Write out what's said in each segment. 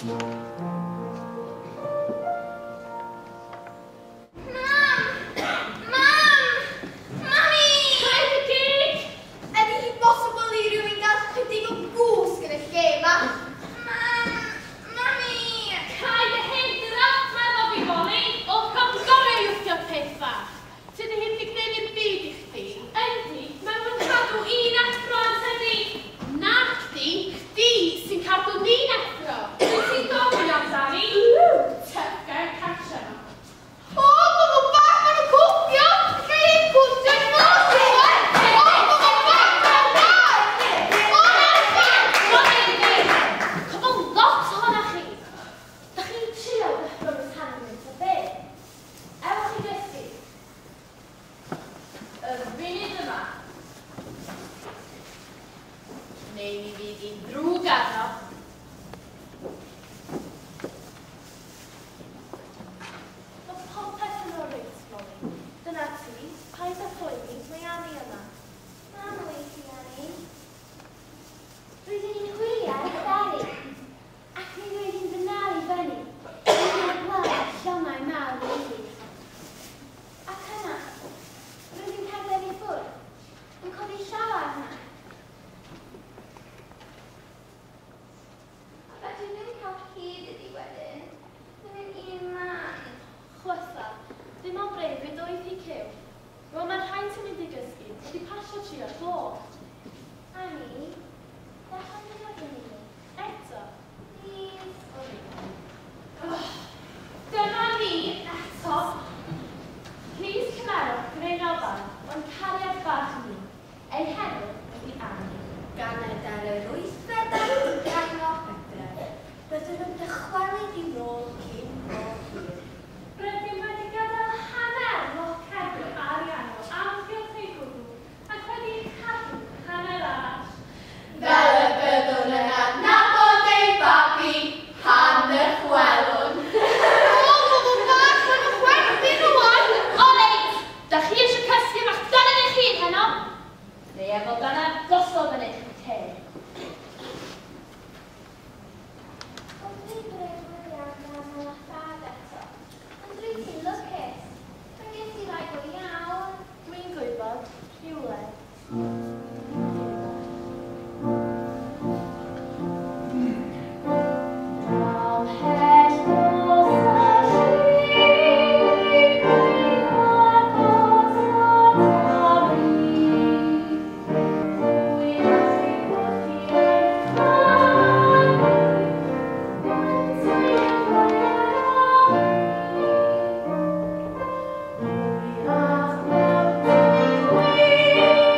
Mam! Mam! Mami! Cau dy geg! Ydy hi bosibl i rywun gael chydig o gwsg yn y lle yma? Mam! Mami! Cau dy hen drap ma efo fi, Molly! O, cael gorau i wthio peth bach. Tydi hi wedi gwneud ddim byd i chdi. Yndi, mae nhw'n cadw un athro yn tydi. Na chdi, chdi sy'n cadw ni'n athro. Wyt ti'n gofyn amdani? Tough guy cartre yma. O, bobl bach, maen nhw'n cwpio! Alla i ddim cwtio yn nos rŵan! O, bobl bach, maen nhw'n bach! O, na! Cofal lot ohonoch chi. Da chi'n trio ddeffro Miss Hannigan, ta be? Ewch i gysgu. Y funud yma. Neu mi fydd hi'n ddrwg arno. Mae popeth yn oreit, Molly. Dyna ti, paid â phoeni, mae Annie yma. Mam wyt ti, Annie. Roeddwn i'n hwylio ar y fferi, ac mi roedd hi'n fy nal i fyny, yn y gweld llongau mawr o hyd. Ac yna, roedd hi'n cerdded i ffwrdd, yn codi llaw arna. A fedrwn ddim cael hyd iddi wedyn. Ddim yn un man. Chwytha, ddim ond breuddwyd oedd hi cyw. Wel, mae'r rhain sy'n mynd i gysgu wedi pasio 3 o'r gloch. Annie, darllen dy lyfr i mi. Eto. Please. Dyma ni eto. Plîs cymerwch grynobau o'n cariad bach ni. Ei henw ydy Annie. Ganed ar yr 28 o Hydref, byddwn yn dychwelyd i nôl cyn bo hir. Rydym wedi gadael hanner loced o arian o amgylch ei gwddw ac wedi cadw hanner arall. Fel y byddwn yn adnabod ei babi pan ddychwelwn. O, bobl bach, maen nhw'n chwerthin rŵan! O reit, da chi eisiau cysgu efo'ch dannedd eich hun heno? Neu efo dannedd gosod yn eich te. Oedd fi bryd wyliau gyda mam a thad eto, ond rwyt ti'n lwcus. Fe ges i rai go iawn. Dwi'n gwybod rhywle. Ymhell nos y llun, agos ata fi. Hwyrach ei bod hi yn canu, yn teimlo Hwyrach mewn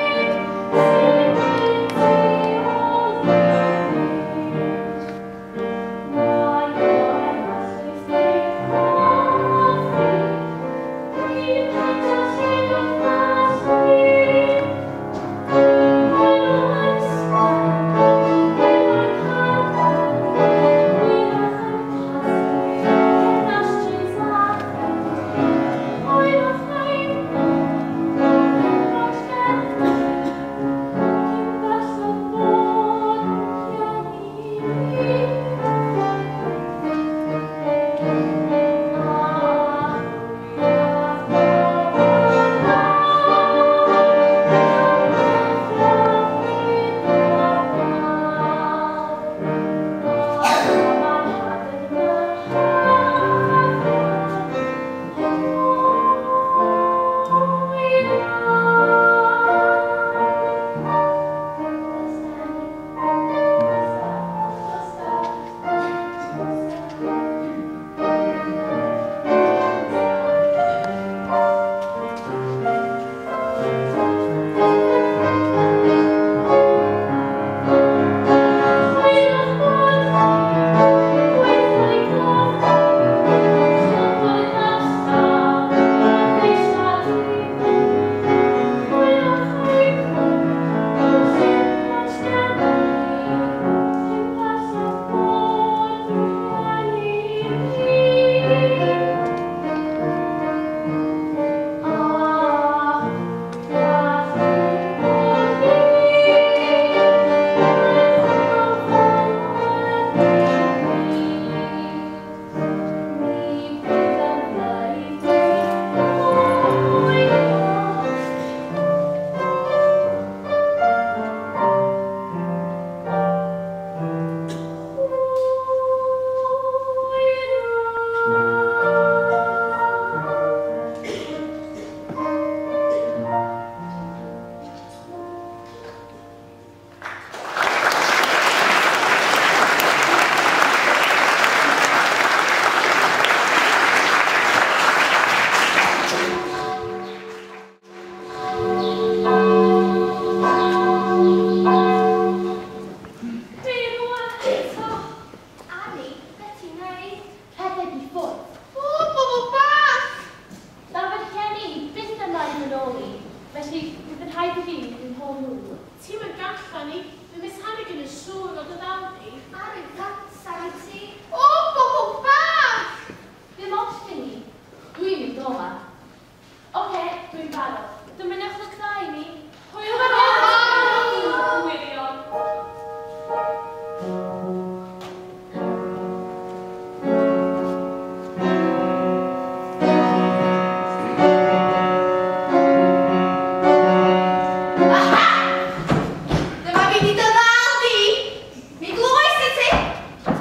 diwyd sy'n mynd tu ôl i. Mae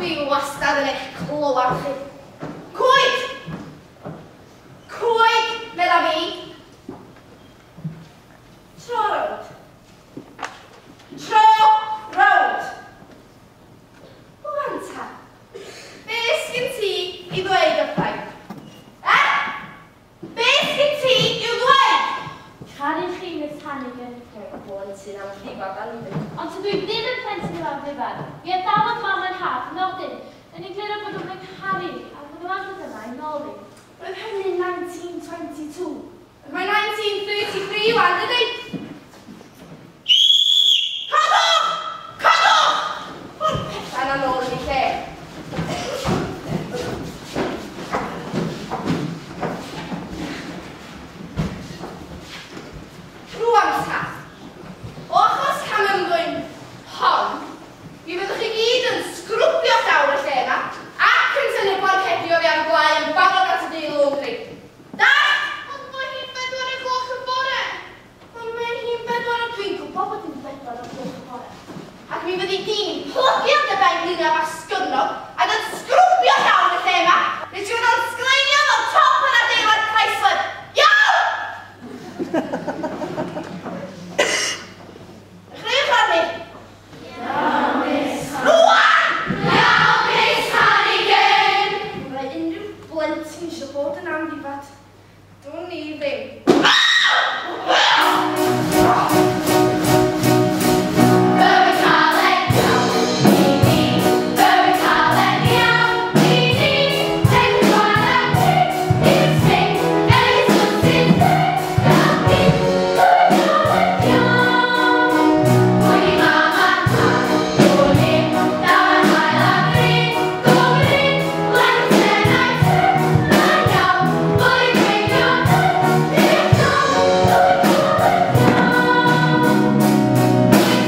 Dwi wastad yn eich clywed chi. Cwyd! Cwyd, medda fi. Tro rownd. Tro rownd. Wan ta, be sgyn ti i ddweud wrthai? Eh? Be sgyn ti i'w ddweud? Caru chi, Miss Hannigan. Blentyn amddifad anfyd. Ond tydw i ddim yn plentyn o amddifad. Mi adawodd mam yn haf, nodyn, yn egluro bod nhw'n fy ngharu a bod nhw am ddod yma i nôl i. Roedd hynny'n 1922. Ac mae 1933 wan, dydy? Codwch! Codwch! O'r pethau yna nôl yn ei lle. Rwan ta, o achos camymddwyn hon, mi fyddwch chi gyd yn sgrwbio llawr y lle yma ac yn tynnu'r blancedi oddi ar y gwlau yn barod at y dydd laundry. Dallt? Ond mae hi'n 4 o'r gloch y bore. Ond mae hi'n 4 o... Dwi'n gwybod bod hi'n 4 o'r gloch y bore. Ac mi fyddi di'n plygio dy ben gliniau asgwrnog ac yn sgrwbio llawr y lle yma. Nes i fod o'n sgleinio fel top yn adeilad Chrysler. Iawn! Dechreuwch arni. Iawn, Miss. Rwan! Iawn, Miss Hannigan! Mae unrhyw blentyn eisiau bod yn amddifad. Dwn i ddim. Bywyd caled iawn i ni, bywyd caled iawn i ni. 4 a 5 i'r sing, elis sy'n dda ni. Bywyd caled iawn. Pwy i mam a tad, dwn i'm, da'r haul a bryn, gofyn, lenten a'i tŷ, na iawn, bywyd gweinion, i'r llon, bywyd caled iawn.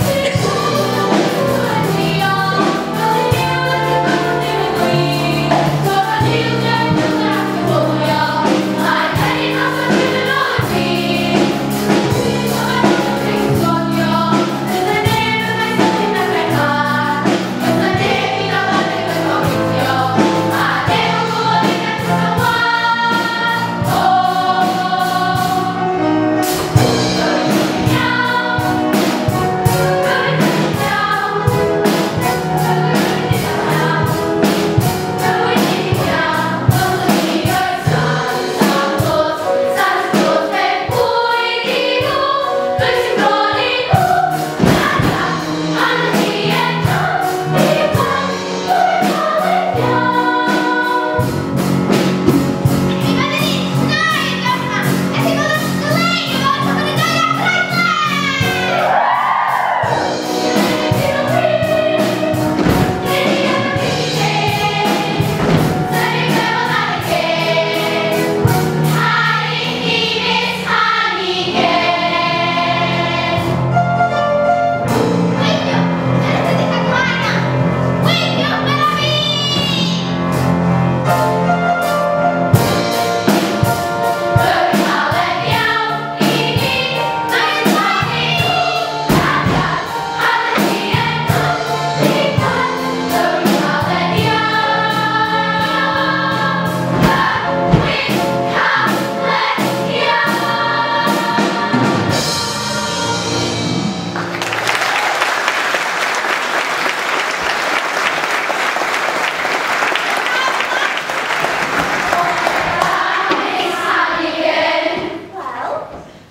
Wel,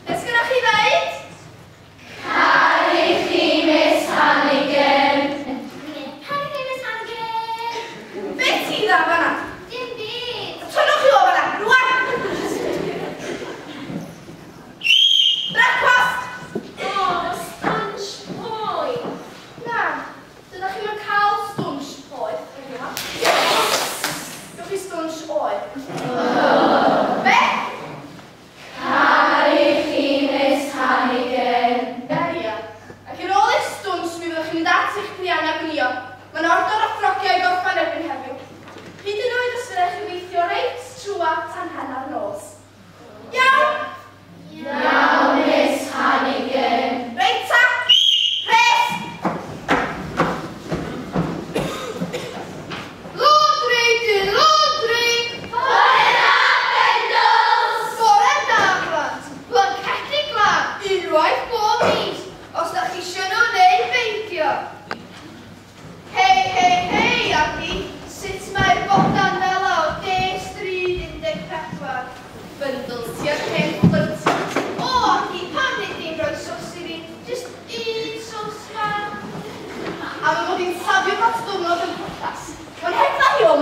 beth sgynnoch chi ddeud? Caru chi, Miss Hannigan. Be ti dda fan'na? Dim byd. Tynnwch chi o fan'na, rwan! Brecwast! O, stwnsh poeth. Na, dydych chi'm yn cael stwnsh poeth heddiw 'ma. Gewch chi stwnsh oer. Be? Caru chi, Miss Hannigan. Ia. Ac ar ôl eich stwnsh, mi fyddwch chi'n mynd at eich peiriannau gwnïo. Mae'n ordor o ffrogiau i gorffan erbyn heddiw. Hyd yn oed os fyddech chi'n weithio reit trwa tan hanner nos. Iawn? Iawn, Miss Hannigan. Reit ta! Rhes!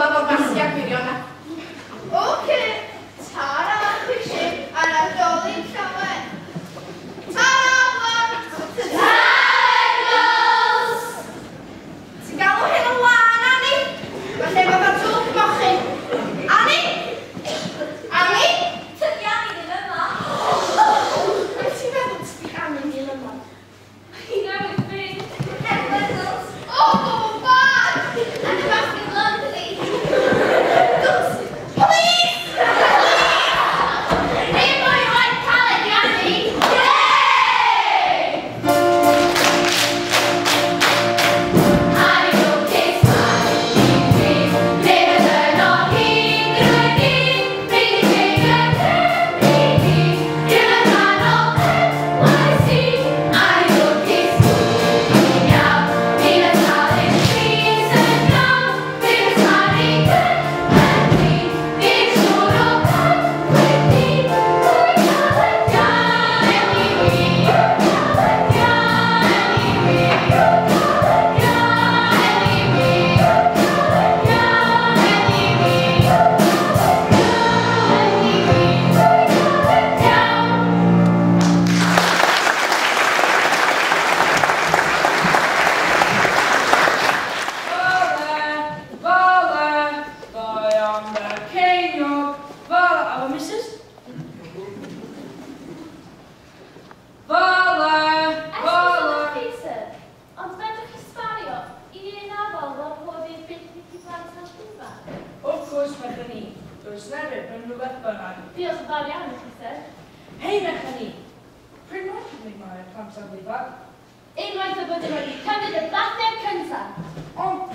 efo'r masgiau gwirion na. Oce, tara Christian, a Nadolig llawen. Tara, plant! Tara, girls! Ti'n galw hyn yn lân, Annie? Mae lle fatha twlc mochyn. Annie? Annie? Tydi Annie ddim yma. Beth ti'n meddwl tydi Annie ddim yma? Hi newydd fynd. Heb Wendels. Oh, bad! And the basket laundry. Police! Hey, boy, right, caled i Annie. Yay! I will kiss my dream, never not heed again. Make it take a penny, give a man all NYC. I will kiss you now, in a talent trees and now, make a tiny penny, make sure of that with me. Vale, vale, dau am y ceiniog, vale, a fy missus? Vale, vale. Ond fedrwch chi sbario un afal fel rhoddi'r byth i blant mewn llyfr? Wrth gwrs, merch ni, does neb yn rhywbeth bynnag. Diolch yn fawr iawn i chi, sir. Hei, merch ni, pryd mae'n cyfnod mae'r plant am ddifar? Unwaith y byddwn wedi cymryd y bathneb cyntaf. Ond...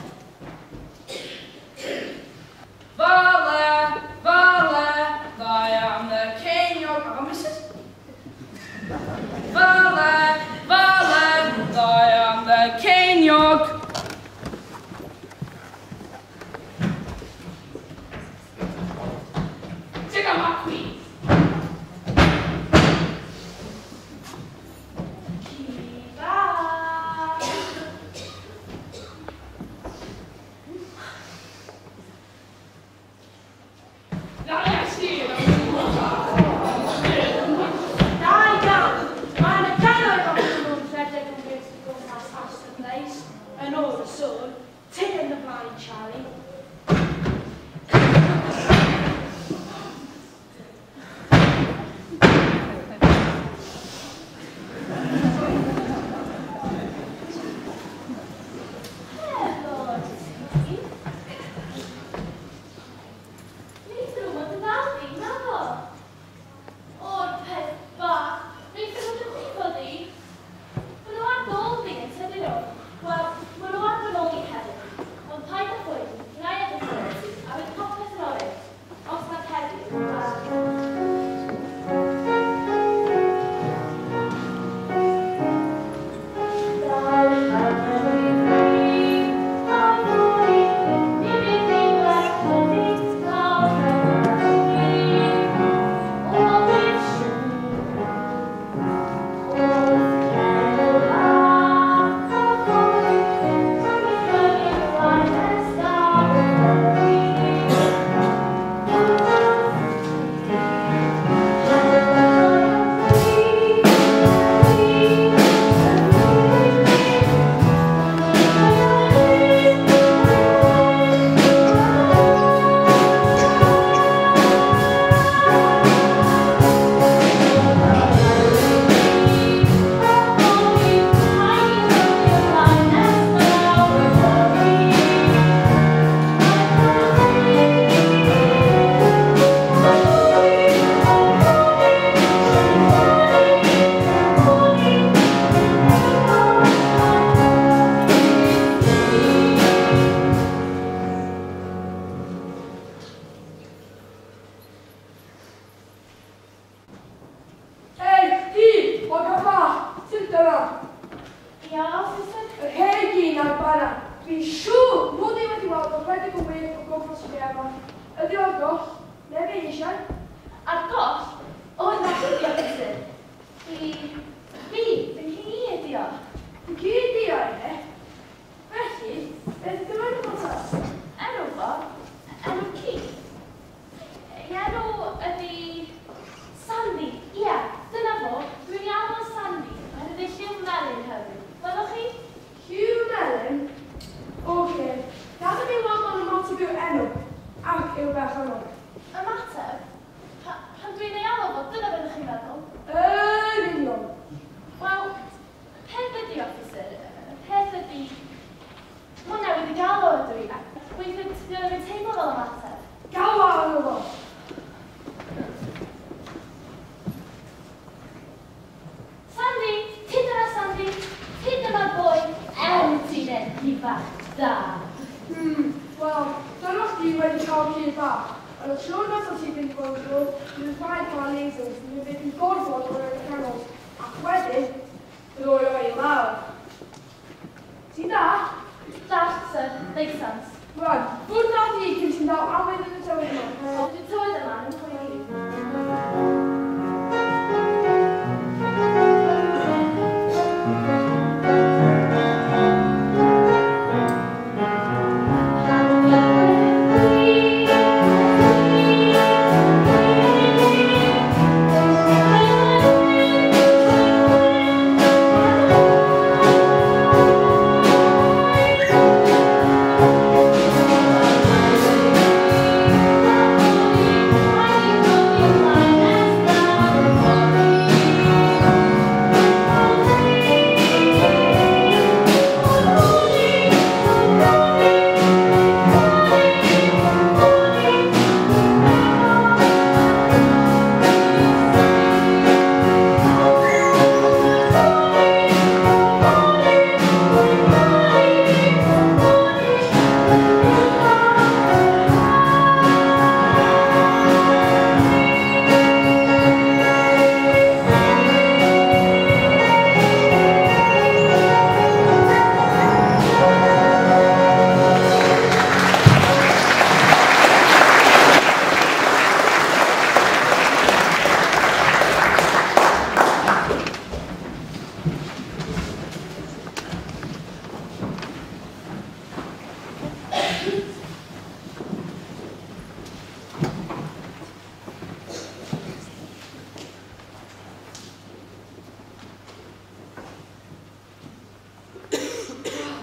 Vale, vale, dau am y ceiniog, a fy missus? Vale, vale, dau am y ceiniog. Take a mark, please. Ci bach. Da iawn! Mae yna gannoedd ohonyn nhw'n rhedeg yn wyllt o gwmpas Astor Place, yn ôl y sôn. Ti yn y blaen, Charlie. Helo, ti. Wnaethon nhw fod yn ddal fi, naddo. O'r peth bach, wnaethon nhw dy brifo di. Maen nhw ar ôl fi yn tydyn nhw. Wel, maen nhw ar fy nôl i hefyd. Ond paid â phoeni, wna i edrych ar ôl ti, a bydd popeth yn oren. Os nad heddiw, wel. Hei, di, o gaffa, ti'n dyna. Ia, officer? Yr hei gyn ar bara. Dwi'n siŵr mod i wedi weld o'n rhedeg o wedd o gwmpas y lle yma. Ydy o'r goll, neu fe eisiau? Ar goll? O, na chdi, officer. Fi, fy nghi ydi o. Dy gyd di o, e? Felly, beth ydy enw fo ta? Enw fo? Bwth yw'r enw ac yw'r berchennog. Ymateb? Pan dwi'n ei alw fo, dyna beth ydych chi'n meddwl? Yn union. Wel, y peth ydi, officer, y peth ydi... Mae'n newydd i gael o ydw i, ac weithiau tydi o ddim yn teimlo fel ymateb. Galw arno fo! Sandy, tyd yma Sandy, tyd yma boi, er ti'n edrych bach da. Wel, dyna chdi wedi cael ci bach. Ond y tro nesaf ti'n mynd i fod yn drwg, bydd rhaid cael lasers, neu fydd yn gorfod o'r yn canol, ac wedyn, roi o i lawr. Ti'n da? Dallt, sir. Deisans. Rwan, ffwrdd â thi cyn ti'n dal awydd yn y tywydd yma. Dwi'n tywydd yma yn poeni.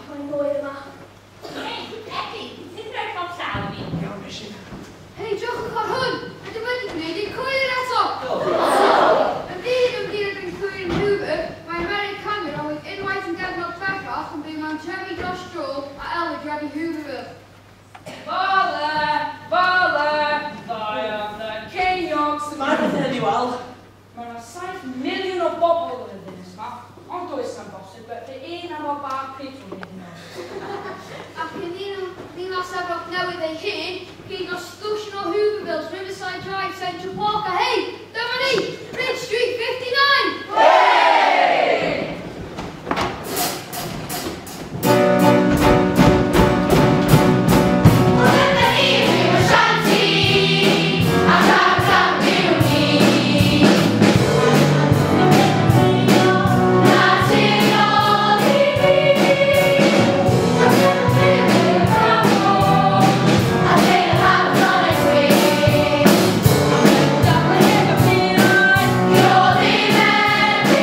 Mae'n boer yma. Hei, Eddie, ti'n rhoi pob llaw i mi? Iawn, Rishi. Hei, drychwch ar hwn! Ydym wedi gwneud ein cwyr eto! Y byd ymgyrch yn cwyr yn Hoover, mae Mary Cameron oedd unwaith yn gefnog bellach yn byw mewn trefi dros dro a elwyd drefi Hooverville. Fale, fale, dau am y ceiniog sy'n... Mae pethau yn ei weld. Mae yna 7 miliwn o bobl yn y ddinas yma, ond does na'm bosib werthu un am o bar pitw hyd yn oed. Ac yn ddinas Efrog Newydd ei hun, cyn dros dwsin o Hoovervilles, Riverside Drive, Central Park, a hei, dyma ni, Bridge Street 59! Hey! You're the man.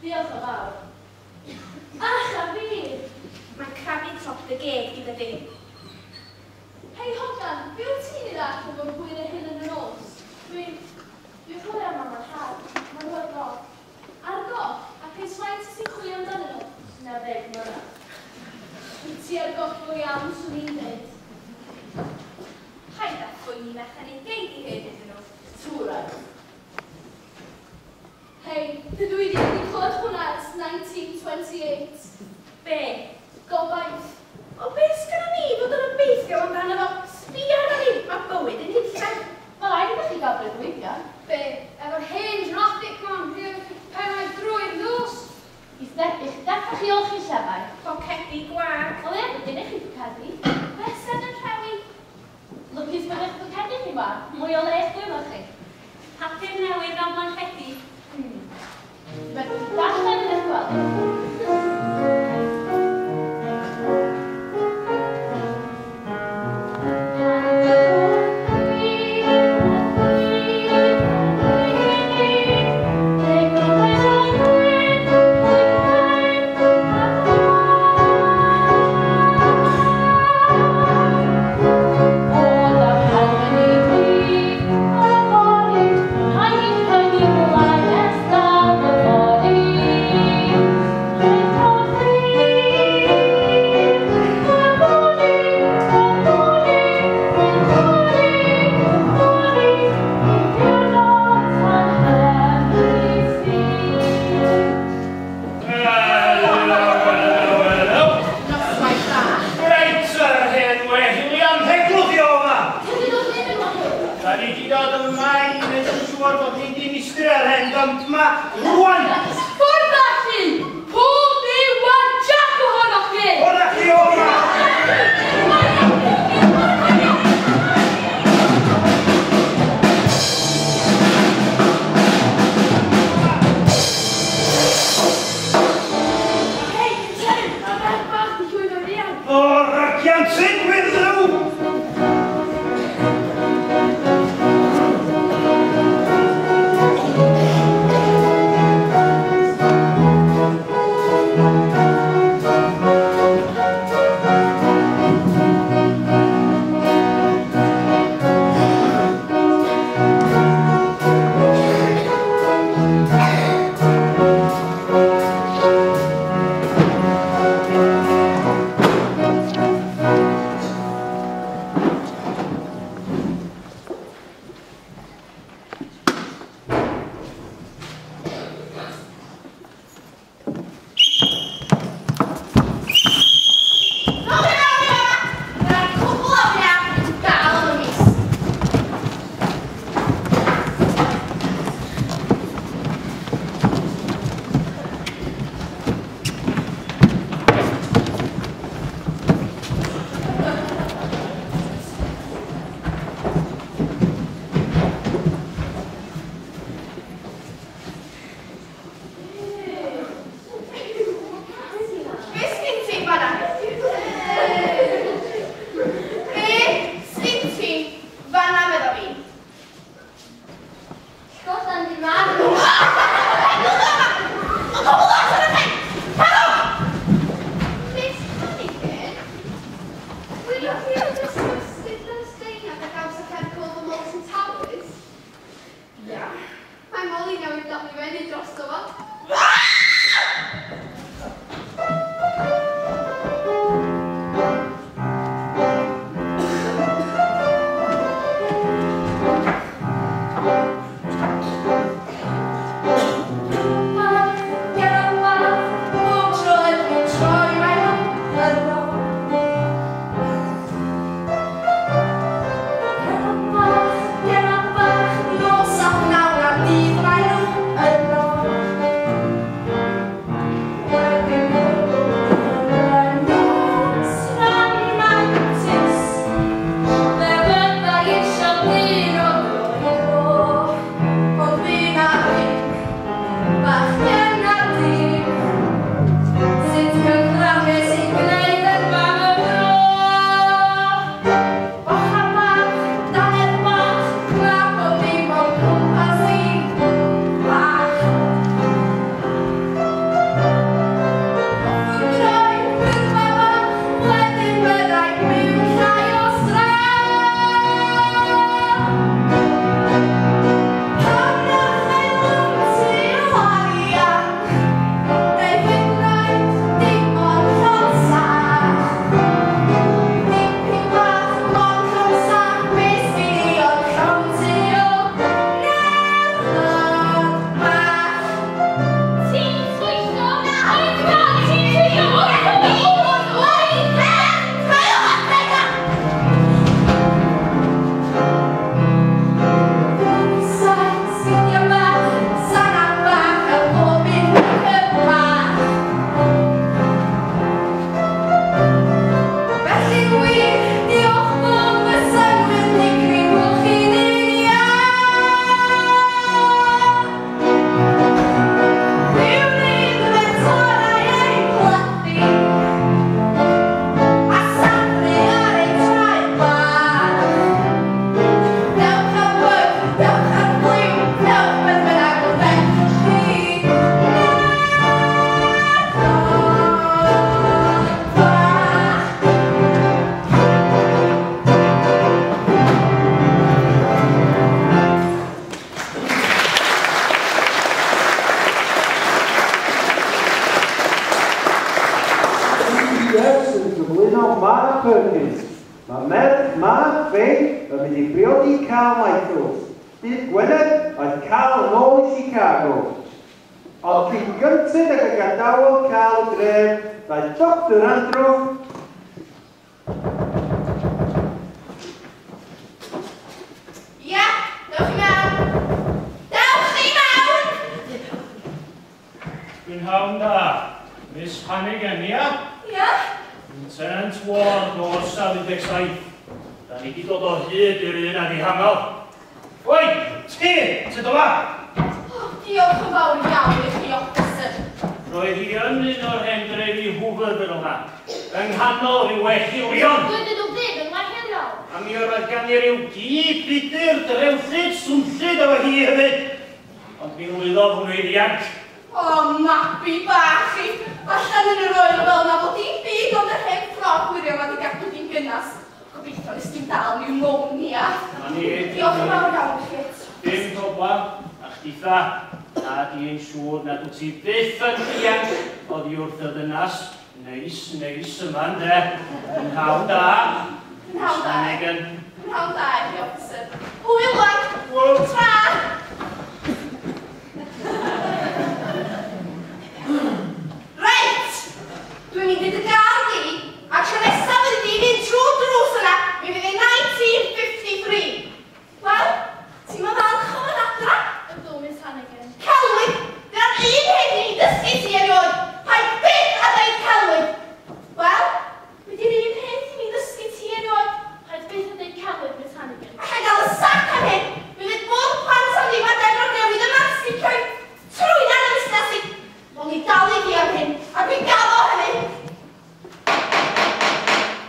Diolch yn fawr. Ach, a fi! Mae'n crafu top dy geg gyda fi. Hei hogan, be wyt ti'n ei ddall o fod hwyr hyn yn y nos? Dwi'n chwilio am mam a'n nhad. Maen nhw ar goll. Ar goll? Ac ers faint wyt ti'n chwilio amdanyn nhw? 90 mlynedd. Wyt ti ar goll go iawn, swn i'n dweud. Paid â phoeni Methany, gei di hyd iddyn nhw. Twran. Hei, dydw i ddim wedi clywed hwnna ers 1928. Be? Gobaith. O, be sgynnon ni fod yn obeithio amdano fo? Sbia arno ni, mae bywyd yn hunllef. Mae rhaid iddo chi gael breuddwydion. Be? Efo'r hen traffic ma'n rhywun pennau drwy'r nos? I i'ch dechrau chi olchi llefau. Pocedi gwag. O leia bod gennych chi pocedi. Bysedd yn rhewi. Lwcus bod eich pocedi chi ma. Mwy o le eich dwylo chi. Papur newydd fel blanchedi. Mae'n darllen yn eich gwely. Press yn cyflwyno Mara Perkins. Mae merch Ma, Faye, yn mynd i briodi Carl Michaels. Dydd Gwener aeth Carl yn ôl i Chicago. Ond cyn gynted ag y gadawodd Carl y dref, daeth Dr Andrew Ia, dewch i mewn! Dewch i mewn! Prynhawn da. Miss Hannigan, ia? Ia? Lieutenant Ward o orsaf 17. Da ni wedi dod o hyd i'r un anihanol. Oi, ti, ti do ma? Oh, diolch yn fawr iawn i chi, officer. Roedd hi yn un o'r hen drefi Hoover fel yna. Yng nghanol rhyw wellilion. Dydyn nhw ddim yn wahiliol. A mi oedd gan i ryw gi budur, drewllyd, swnllyd efo hi hefyd. Ond mi lwyddodd hwnnw i ddianc. O, mabi bach i! Allan yn yr oer fel yna fod dim byd ond yr hen ffrog wirion ma di gadw di'n gynnas. Gobeithio nes di'n dal pneumonia. Na ni. Diolch yn fawr iawn i chi eto. Dim problem. A chditha, na di'n siŵr nad wyt ti byth yn dianc oddi wrth y ddynas. Neis, neis yma, ynde. Prynhawn da. Prynhawn da. Hannigan. Prynhawn da i chi, officer. Hwyl wan! Hwyl. Tra! Reit! Dwi'n mynd i dy gael di, a tro nesaf fyddi di mynd trwy'r drws yna, mi fydd hi 1953. Wel, ti'n ma falch o fod adra? Ydw, Miss Hannigan. Celwydd! Dyna'r un hyn i ni dysgu ti erioed. Paid byth a dweud celwydd. Wel, be di'r un peth i mi ddysgu ti erioed? Paid byth a dweud celwydd, Miss Hannigan. Alla i gael y sac am hyn. Mi fydd bwrdd plant am ddim ar Efrog Newydd yma'n sticio'i trwyn ar y busnes i. Wel, mi dalu di am hyn, a dwi'n gaddo hynny.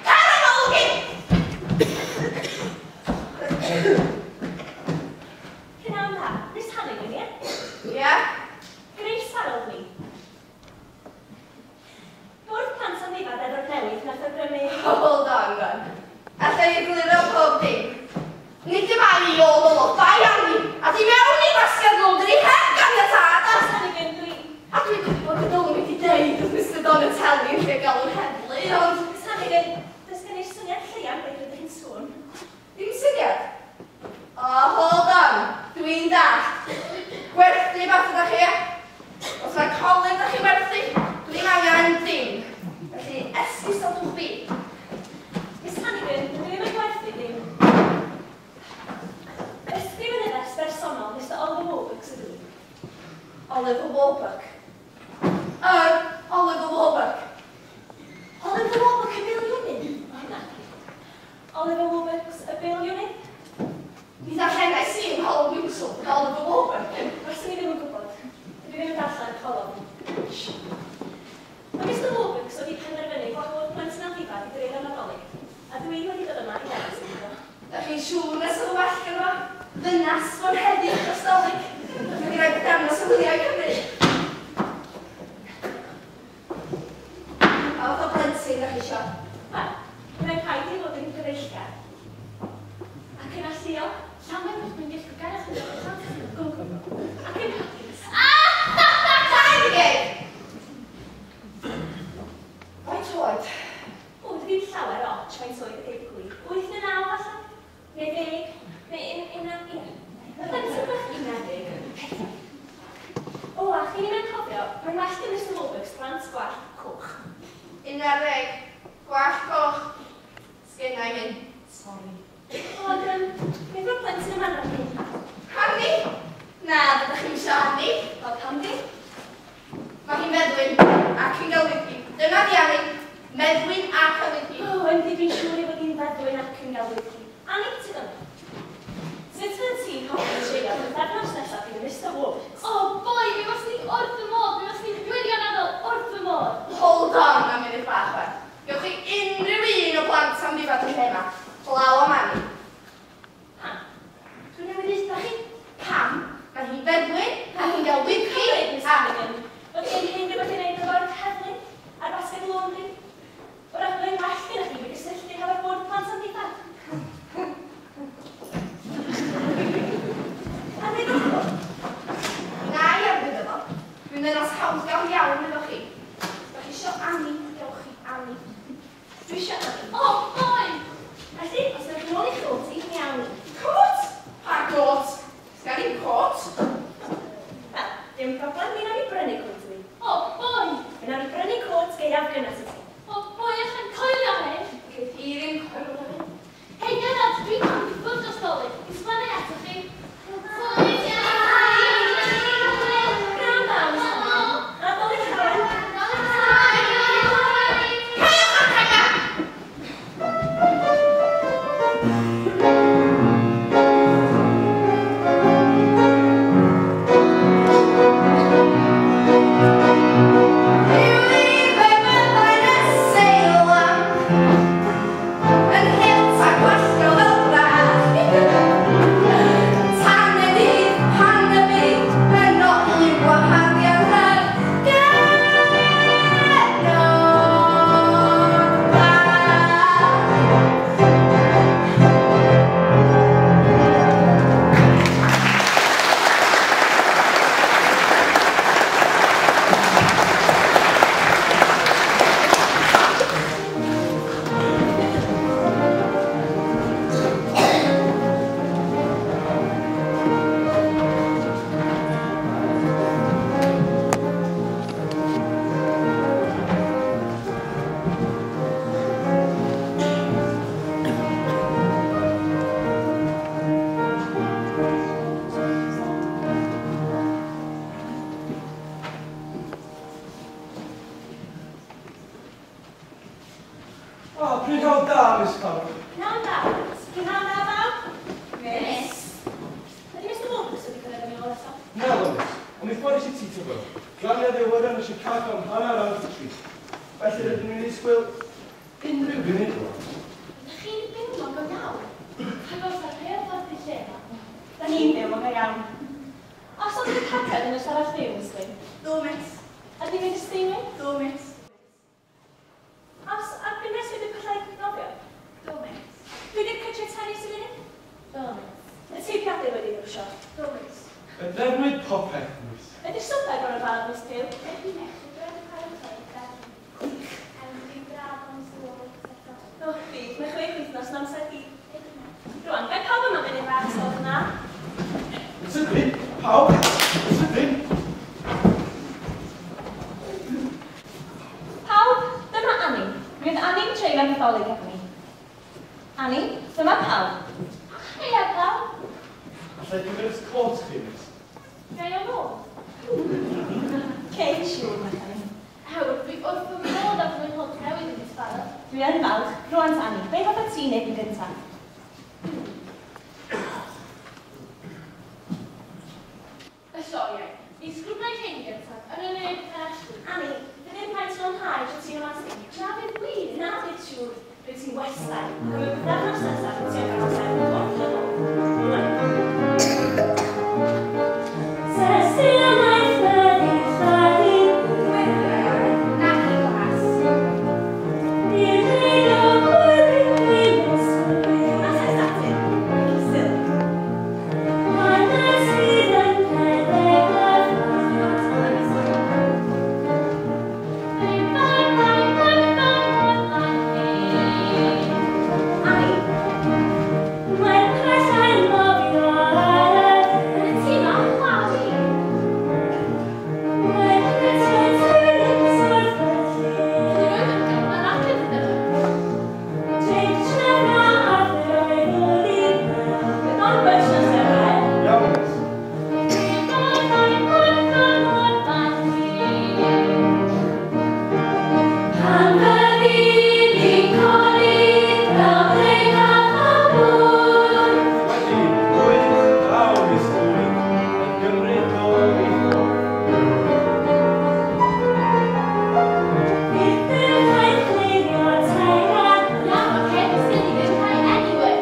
Cer am olwg i! Prynhawn da, Miss Hannigan, ie? Ie? Grace Harold ni. Bwrdd Plant Amddifad Efrog Newydd nath awgrymu... Hold on, then. Alla i egluro pob dim. Nid y bai i ôl o bai arni, a di mewn i basged laundry heb ganiatâd. Miss Hannigan, dwi... A dwi'n gwybod y dylwn i wedi deud wrth Mr Donatelli yn lle galw'r heddlu, ond Miss Hannigan, does gen i'r syniad lleia am beth rydych chi'n sôn. ddim syniad. O, hold on. Dwi'n dallt. Gwerthu beth ydach chi, ie? Os mae colyn ydach chi'n werthu, dwi'n angen dim. Felly, esgusodwch fi. Miss Hannigan, dwi ddim yn gwerthu dim. Ysgrifenyddes bersonol Mr Oliver Warbucks ydw i. Oliver Warbuck. Oliver Warbuck. Oliver Warbuck y biliwnydd? O, na. Oliver Warbucks y biliwnydd? Mi ddarllenais i yng Ngholofn Winslow bod Oliver Warbuck yn... Faswn i ddim yn gwybod. Dwi ddim yn darllen colofn. Mae Mr Warbucks wedi penderfynu gwahodd plentyn amddifad i dreulio Nadolig, a dwi wedi dod yma i ddewis iddo. Dach chi'n siŵr nes oedd well gyda fo? Ddynas fo'n heddiw dros Dolig. Dwi wedi rhoi pythefnos o wyliau i Cymru. A fath o blentyn dach chi isio? Wel, mae'n rhaid i fod yn gyfeillgar. Ac yn alluog, Llawer wrth mynd i'ch garach yn ac yn hapus. Dau ddeg! Faint oed? O, dwi ddim llawer ots faint oed y deud y gwir. 8 neu 9 falle? Neu 10? Neu un un ie. Plentyn bach 11. O, a chi ddim yn cofio, mae'n well gen Mr Warbucks blant gwallt coch. 11. Gwallt coch. Sgenna i hyn. Sori. Ond, beth o'r plentyn yma'n rhan? Hanni? Na, fyddech chi'n isio Hanni. Wel, pam di? Mae hi'n meddwyn ac yn gelfydd. Dyna di Anni. Meddwyn ac gelfydd. O, yndi, dwi'n siŵr ei fod hi'n feddwyn ac yn gelfydd. Anni, ti dyna. Sut fyddet ti'n hoffi treulio pythefnos nesaf gyda Mr Warbucks? O, boi, mi faswn i'n wrth fy modd, mi faswn i'n wirioneddol wrth fy modd. Hold on am munud bach, wan. Gewch chi unrhyw un o blant amddifad y lle yma. Blaw am Anni. Pam? Dwi'n newydd ddeutha chi. Pam? Mae hi'n feddwyn, mae hi'n gelfydd. Cymryd, Miss Hannigan, fod gen hyn rhywbeth i wneud efo'r heddlu a'r basged laundry. Wrach byddai'n well gyda chi fi gysylltu hefo'r bwrdd plant amddifad. Arwydd fo? Na i arwydd fo. Dwi'n ddynas hawddgar iawn efo chi. Os da chi isio Anni, gewch chi Anni. Dwi eisiau Annie. O, boi! Felly, os ydych chi'n ôl i chot i, mi awn ni. Cot? Pa got? Sgan i'n cot? Wel, dim problem, mi nawn ni brynu cot i mi. O, boi! Mi nawn ni brynu cot gaeaf gynnes i ti. O, boi, allan coelio hyn. Geith i ddim coelio hyn. Hei, Gynod, dwi'n cael i ffwrdd dros Dolig i sgwennu ato chi. Pnawn da, Miss Annie. A Dolig llawen. Caewch y caga! O, prynhawn da, Miss Carol. Pnawn da. Prynhawn da, bawb. Miss. Ydy Mr Walters wedi cyrraedd yn ôl eto? Na, do, Miss. Ond mi ffones i ti tybod. Glaniodd ei awyren yn Chicago am 3:30. Felly rydyn ni'n disgwyl unrhyw funud rŵan. Ydych chi'n byw mewn go iawn? Rhaid bod ar rheolffordd i lle yma. Da ni'n byw mewn go iawn. Os oedd y carped yn y stafell fyw, Miss Gwyn? Do, miss. Ydy wedi steaming? Do, miss. Os ar gynnes wedi pyllau nofio? Do, miss. Dwi wedi'r cytiau tennis i fyny? Do, miss. Y teipiadur wedi drwsio? Do, miss. Fe drefnwyd popeth, Miss. Ydy'r swper gorau barod, Miss Pugh? Ydy, miss. Dwi'n wedi paratoi gerdyn. Dwi'n braf o'n sŵr eto. O, fi, mae 6 wythnos yn amser i. Rwan, gai pawb yma fynd i'r bach sôn yna? Yn sydyn, pawb, yn sydyn. Pawb, dyma Annie. Mi oedd Annie'n treulio'r Nadolig efo ni. Annie, dyma pawb. Heia, pawb. Allai gymryd cot chi, Miss? Gai o nôl? Cei, siŵr, mae Annie. Hawr, dwi wrth fy modd am fy nghot newydd yn ysbarod. Dwi yn falch. Rwan, Annie, be fath o ti'n neud yn gyntaf? Y sioiau. Ni sgrwbnau hyn gyntaf, yn y neb ffenestri. Annie, fydd ddim rhaid lanhau tro ti'n ymateb. Na fydd wir. Na fydd siŵr. Rwyt ti'n westai. Am y pythefnos nesaf, rwyt ti'n cael amser wrth y bodd. Nac i glas. Yn y tŷ ma, chwa fi. Dwi roed yn gael ma'n adref iddyn nhw. Iawn, Miss. Wedi, bwyd, draw, Miss Lwyd, yn gymryd nôl i ffwrdd. Na, mae Kevin Silly ddim rhai anyway.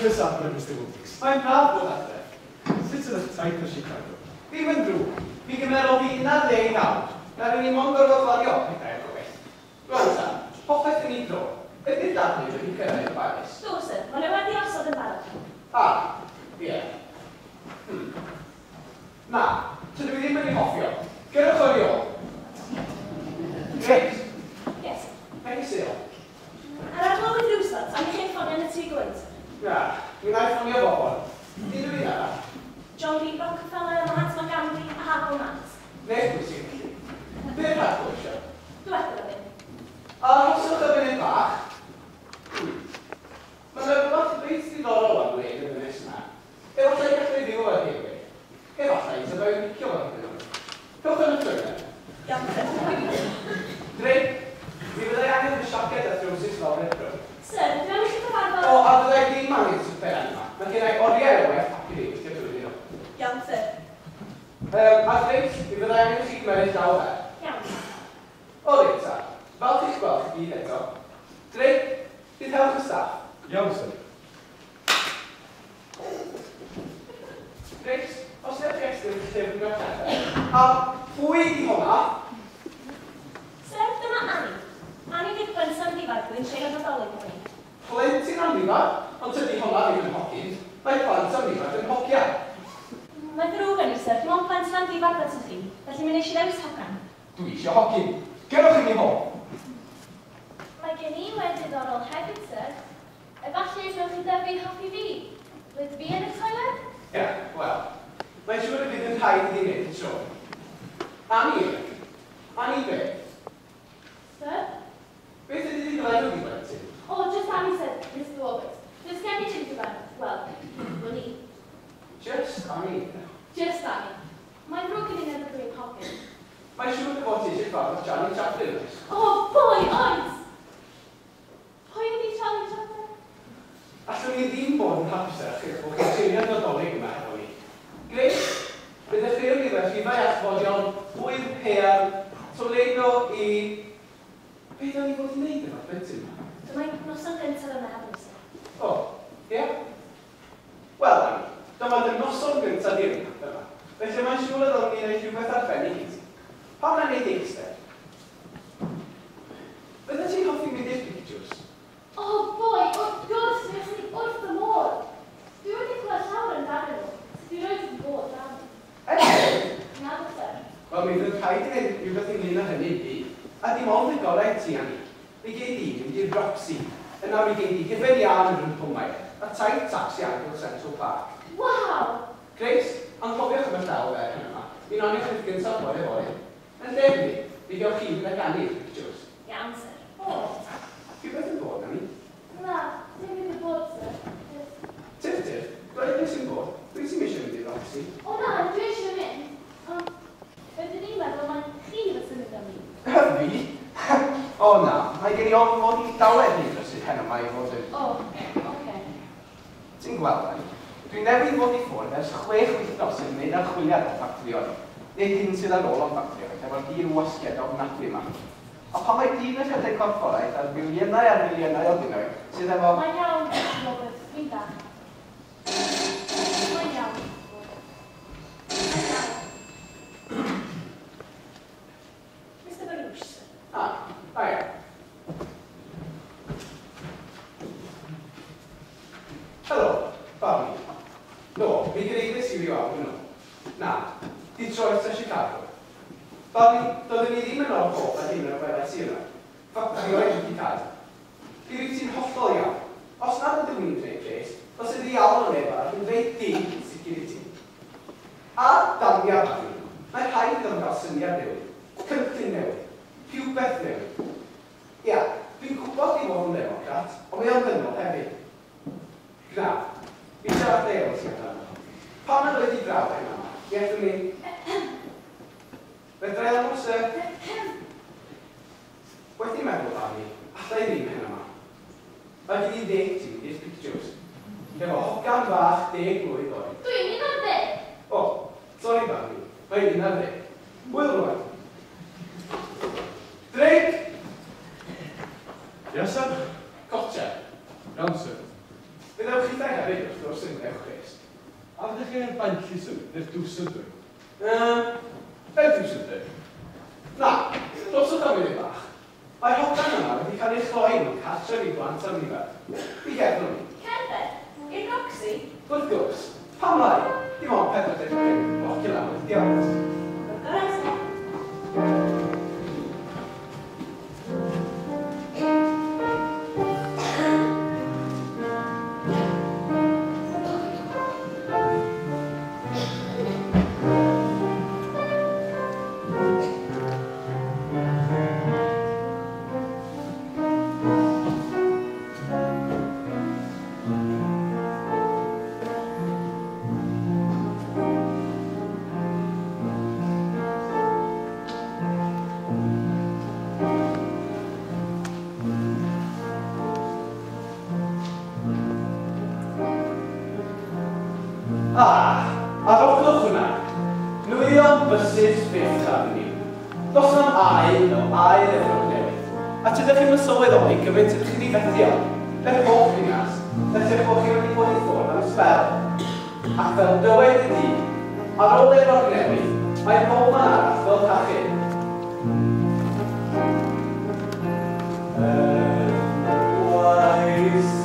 Croeso adre, Mr Wilkes. Mae'n braf bod adre. Sut oedd eich taith o Chicago? Ddim yn ddrwg. Mi gymerodd fi 11 awr. Na rydyn ni mond gorfod gwario pedair gwaith. Rwan ta, popeth yn ei dro. Ydy'r dadlu wedi cyrraedd Paris? Do, sir. Mae nhw wedi osod yn barod. Ah, ie. Na, tydw i ddim yn ei hoffi o. Gyrrwch o'r ôl. Grace? Yes. Negeseuon. Ar arglwydd rywsut, am i chi ffonio yn y tŷ gwynt. Na, mi wna i ffonio bobl. Unrhyw un arall? John D. Rockefeller, Mahatma Gandhi a Harold Mant. Neu pwy sy'n felly. Be rhaid eisiau? Dywedwch o ddim. Arhoswch y funud bach. Mae yna rhywbeth reit ddiddorol am wneud yn y ddynes yma. Efallai gallai fyw ar hewl. Efallai sa fe'n licio fo hyd yn oed. Cewch yn y toilet. Iawn, sir. Drake, mi fyddai angen fy siaced a throwsus fel retro. Sir, dwi am i chi gyfarfod... O, a fyddai ddim angen swper yma. Mae gen i oriau o waith papur i weithio drwyddyn nhw. Iawn, sir. A Grace, mi fyddai angen i chi gymeryd llaw fe. Iawn. O, reit ta. Falch i'ch gweld chi gyd eto. Drake, bydd help y staff. Iawn, sir. Grace, os ydych chi estyn llyfr mewn a pwy ydi hwnna? Sir, dyma Annie. Annie fydd plentyn amddifad dwi'n treulio Nadolig efo hi. Plentyn amddifad? Ond tydi hwnna ddim yn hogyn. Mae plant amddifad yn hogia. Mae'n ddrwg gen i, sir. Dim ond plentyn amddifad ydych chi. Felly mi wnes i ddewis hogan. Dwi eisiau hogyn. Gyrrwch i mi hwn. Mae gen i wedd diddorol hefyd, sir. Efallai wnewch chi dyfu hoffi fi. Fydd fi yn y toilet? Ie, wel, mae'n siŵr y bydd yn rhaid iddi wneud y tro. Annie, Annie beth? Sir? Beth ydy dy gyfenw di, blentyn? O, just Annie, sir, Mr Roberts. Does gen i ddim gyfenw. Wel, wn i. Just Annie? Just Annie. Mae'n ddrwg gen i nad ydw i'n hogyn. Mae'n siŵr dy fod ti eisiau cyfarfod Charlie Chaplin, oes? O, boi, oes! Pwy ydy Charlie Chaplin? Allwn ni ddim bod yn hapusach eich bod chi'n treulio'r Nadolig yma hefo ni. Grace, bydd y ffeil gyda rhifau allfodion, hwyr pear, Toledo i... Be da ni fod i wneud efo'r plentyn yma? Dyma'i noson gyntaf yma hefo ni, sir. O, ie? Wel, Annie, dyma dy noson gyntaf di yma. Felly mae'n siŵr y ddylwn ni wneud rhywbeth arbennig i ti. Pam na wneud eistedd? Byddet ti'n hoffi mynd i'r pictures? O, boi, wrth gwrs, mi fyswn i wrth y modd. Dwi wedi clywed llawer amdanyn nhw, so dwi erioed wedi bod dan. Erioed? Naddo, sir. Wel, mi fydd rhaid i wneud rhywbeth ynglyn â hynny i. A dim ond y gorau i ti, Annie. Mi gei di mynd i'r Roxy. Yna mi gei di hufen iâ yn yr Pwmair, a taith tacsi amgylch Central Park. Waw! Grace, anghofiwch am y llaw fer hyn yma. Mi'n oniwch chi'r gyntaf bore fory. Yn lle hynny, mi gewch chi fynd ag Annie i'r pictures. Iawn, sir. O. Rhywbeth yn bod, Annie? Na, dim byd yn bod, sir. Tif, tif, dweud beth sy'n bod. Dwi sy'n eisiau mynd i'r Roxy. O na, dwi eisiau mynd. Ond, rydyn ni'n meddwl mai chi fysa'n mynd â mi. Fi? O na, mae gen i ormod i llawer rhy brysur heno yma i fod yn... O, oce. Ti'n gweld, Annie, dwi newydd fod i ffwrdd ers 6 wythnos yn wneud archwiliad o ffatrïoedd. Neu hyn sydd ar ôl o'n ffatrïoedd, efo'r dirwasgiad ofnadwy yma. A pan mae dyn yn rhedeg corfforaeth ar miliynau ar miliynau o bunnoedd sydd efo... Mae'n iawn, Robert, dwi'n dda. Mae'n iawn, Robert. Mae'n iawn. Mr Barouche. Ah, da iawn. Helo, Barney. No, mi gyreiddes i ryw awr yn ôl. Na, Detroit a Chicago. Barney, doeddwn i ddim yn o'r hoff a hyn o'r welais i yna. Ffatrïoedd wedi cael. Mi wyt ti'n hollol iawn. Os nad ydw i'n gwneud pres, os ydy iawn o neb arall yn dweud dim yn sicr i ti. A damia, Barney, mae rhaid iddo gael syniad newydd, cynllun newydd, rhywbeth newydd. Ia, dwi'n gwybod i fod yn democrat, ond mae o'n ddynol hefyd. Na, mi siarad deo ti amdano. Pam nad oedd i draw hyn yma? Mi allwn ni... Fedra i ddangos e? Wedi meddwl, Barney, alla i ddim hyn yma. Mae gen i ddeg ti mynd i'r pictures. Efo hogan fach 10 mlwydd oed. Dwi'n 11. O, sori Barney, mae 11. Hwyl rwan. Drake! Yes, sir? Cotcher. Iawn, sir. Fe ddewch chi hefyd, Ewchrist. A fyddech chi yn Bentley symud, neu'r dwsyn dwi? Be dwsyn dwi? Na, dosod am munud bach. Mae'r hogan yma wedi cael ei chloi mewn cartref i blant am nifer. Mi gerddwn ni. Cerdded? I'r Roxy? Wrth gwrs, pam lai? Dim ond 45 o cilometr diolch. Gorau te. Arogwch hwnna. Nwyon bysus Fifth Avenue. Dos am ail o ail Efrog Newydd. A tydych chi'n sylweddoli gymaint ydych chi wedi fethu. Fel pob ddinas, felly bod chi wedi bod i ffwrdd am sbel. Ac fel dywed y dyn, ar ôl Efrog Newydd, mae pob man arall fel cachu. L-Y-C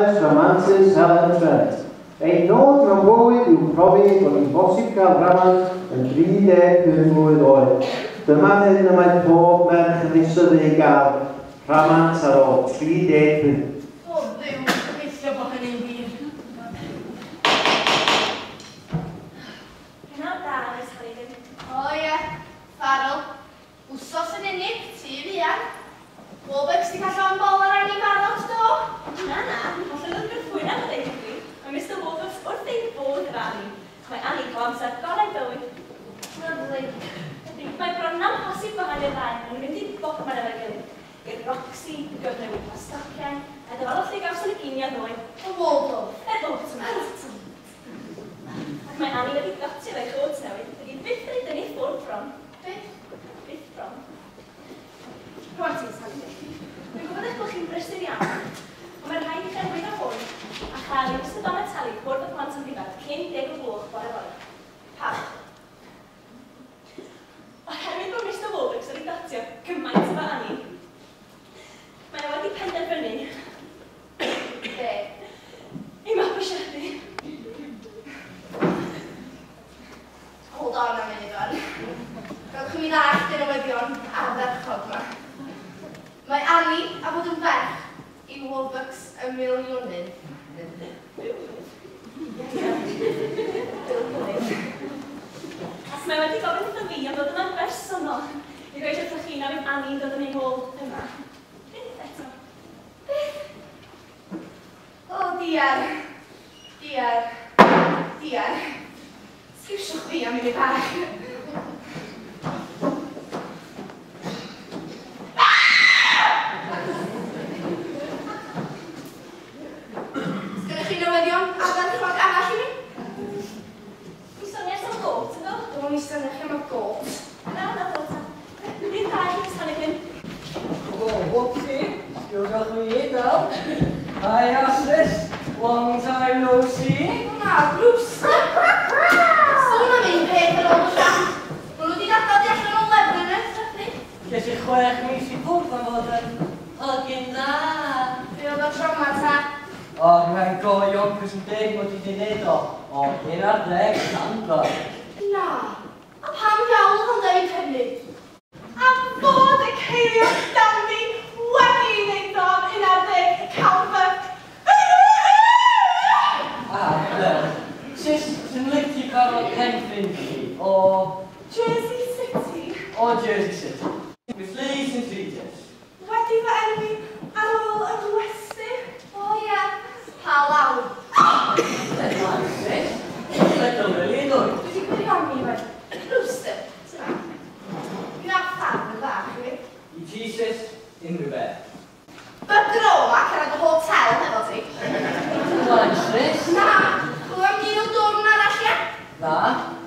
Hanes rhamantus Helen Trent. Ei nod mewn bywyd yw profi bod hi'n bosib cael rhamant yn 35 mlwydd oed. Dyma'r hyn y mae pob merch yn ei synnu ei gael, rhamant ar ôl 35. O Dduw, gobeithio bod hynny'n wir. Prynhawn da, Miss Hannigan. O ie, Farrell. Wsos yn unig, ti fuan. Warbucks di cael llond bol ar Annie barod, do? Na, na, hollol yn gwrthwyneb a ddeud y gwir. Mae Mr Warbucks wrth ei bodd efo Annie. Mae Annie cael amser gorau bywyd. Lyfli. Ydy, mae bron amhosib gwahanu'r ddau, maen nhw'n mynd i bobman efo'i gilydd. I'r Roxy, i gyfnewid plastociau, a dyfalodd lle gawson y ginio ddoe. Y Waldorf. Yr Ultimate. Ac mae Annie wedi gotio efo'i chôt newydd, dydi byth yn ei dynnu ffwrdd bron. Byth? Byth bron. Rwan ti'n Sandy. Dwi'n gwybod eich bod chi'n brysur iawn, ond mae'n rhaid i chi arwyddo hwn a chael i Mr Donatelli bwrdd y plant yn ddifad cyn 10 o gloch bore fory. Pam? Oherwydd bod Mr Warbucks wedi datio gymaint efo Annie, mae o wedi penderfynu Be? I mabwysiadu. Hold on a minute, wan. Gadwch i mi ddallt y newyddion ardderchog yma. Mae Annie a bod yn ferch i Warbucks y miliwnydd. Ac mae wedi gofyn wrtho fi am ddod yma'n bersonol i ddweud wrthoch chi na fydd Annie'n dod yn ei hôl yma. Byth eto. Beth? O, diar. Diar. Diar. Sgwsiwch fi am unig bach. Sgynnoch chi newyddion ardderchog arall i mi? Mi soniais am got, ynddo? Do, mi soniais am y got. Na, na, got. Bydd da i Miss Hannigan. O, whoopsie. Still got me though. Hi, Sis. Long time no see. Na, Bruce. Sôn am un peth ar ôl y llall. Maen nhw wedi gadael di allan o lefn yn ystod. Ges i 6 mis i ffwrdd am fod yn hogyn dda. Be oedd o tro 'ma ta? O, mae'n go Yonkers yn deg mod i wedi neud o. O, 11 canfod. Na, a pam ddiawl oedd o'n deud hynny? Am fod y ceiriog Dandy wedi wneud o'n 11 canfod. Ah, wel. Sis, sy'n licio cyfarfod pen ffrind chi o Jersey City. O Jersey City. Miss Lee St Regis. Wedi fy enwi ar ôl y gwesty. O ie, pa lawr. Deadline, sis. Little really, dwi. Dwi wedi gwirioni wedi. Rooster, tyma. Gwna ffarm yn fach i fi. I ti, sis, unrhyw beth. Bydro yma cyrraedd y hotel hefo ti. Deadline, sis. Na, chwilio am gyn o dwrn arall, ia? Na,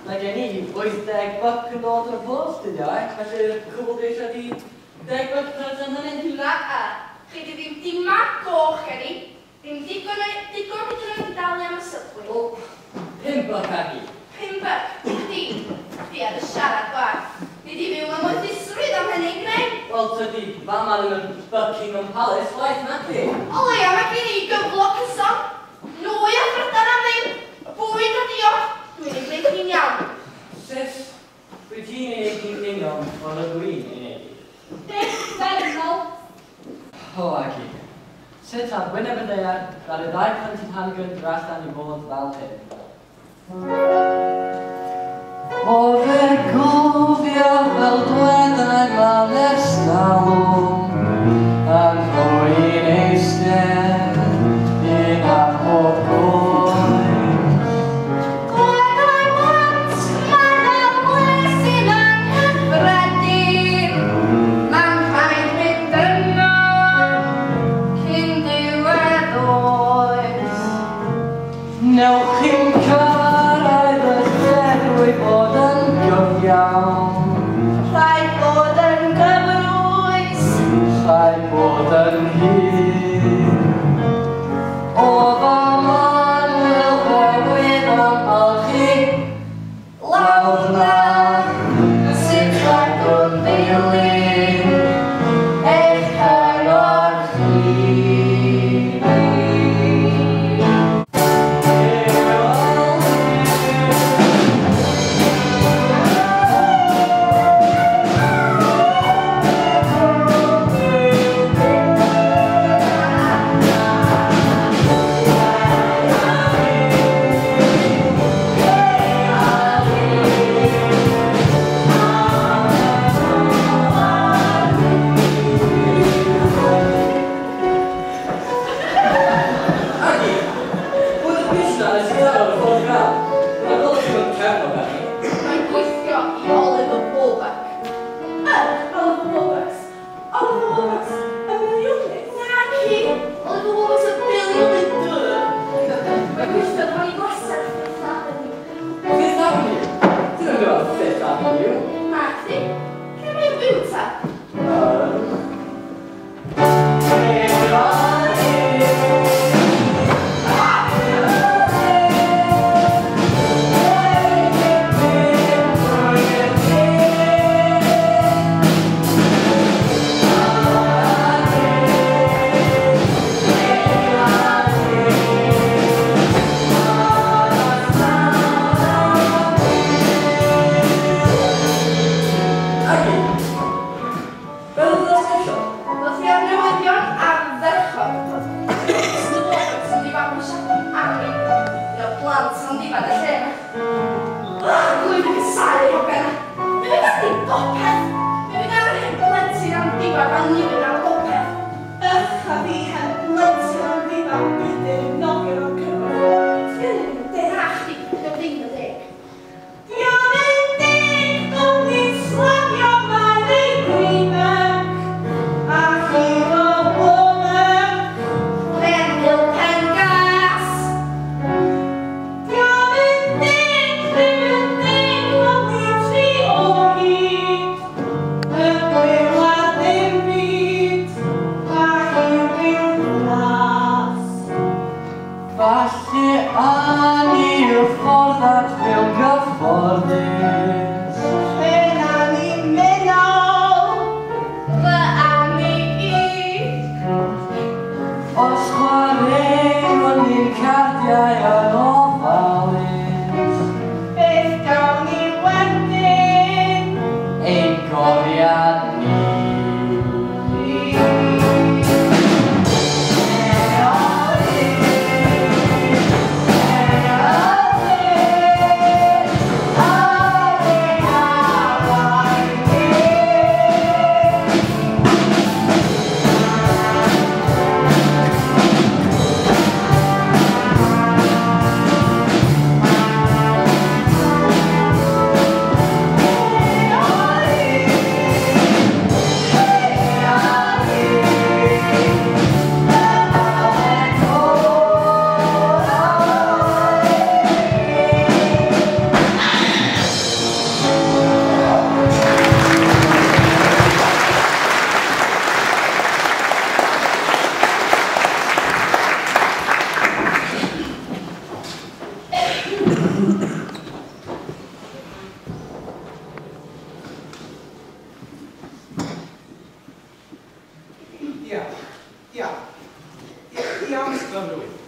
mae gen i 80 buck yn dod yn y post, dydy o, felly'r cwbl dwi eisiau di 10 buck per tan hynny. Na, chi di ddim dima goch gen i. Ddim digon digon hyd yn oed i dalu am y subway. Wel, 5 buck ag i. 5 buck, chdi. Chdi ar y siarad gwag. Ni di fyw mewn moethusrwydd am hynny, gneu? Wel, tydi, fama ddim yn Buckingham Palace, waith na chi. O leia, mae gen i gyflog cyson. Nwy a thrydan am ddim. Bwyd a diod. Dwi'n ei gwneud hi'n iawn. Sis, dwi ti'n ei wneud hi'n union fel ydw i'n ei wneud hi. Uffernol. O, Agi. Sut ar wyneb y ddaear, ddaru ddau plentyn Hannigan dod allan i fod fel hyn? O fe gofio fel dweddau mal ers talwm, a rwy'n eistedd un ar pob goes. Dweddau blant, mae fel blesyn anghyffredin. Mae'n rhaid mynd yno cyn diwedd oes. Newch chi'n cyrraedd y lle drwy bod yn gyfiawn. Rhaid bod yn gyfrwys. Rhaid bod yn hir. O fam annwyl bywyd am olchi lawr na Sut rhagwn ddilyn eich cyngor chi.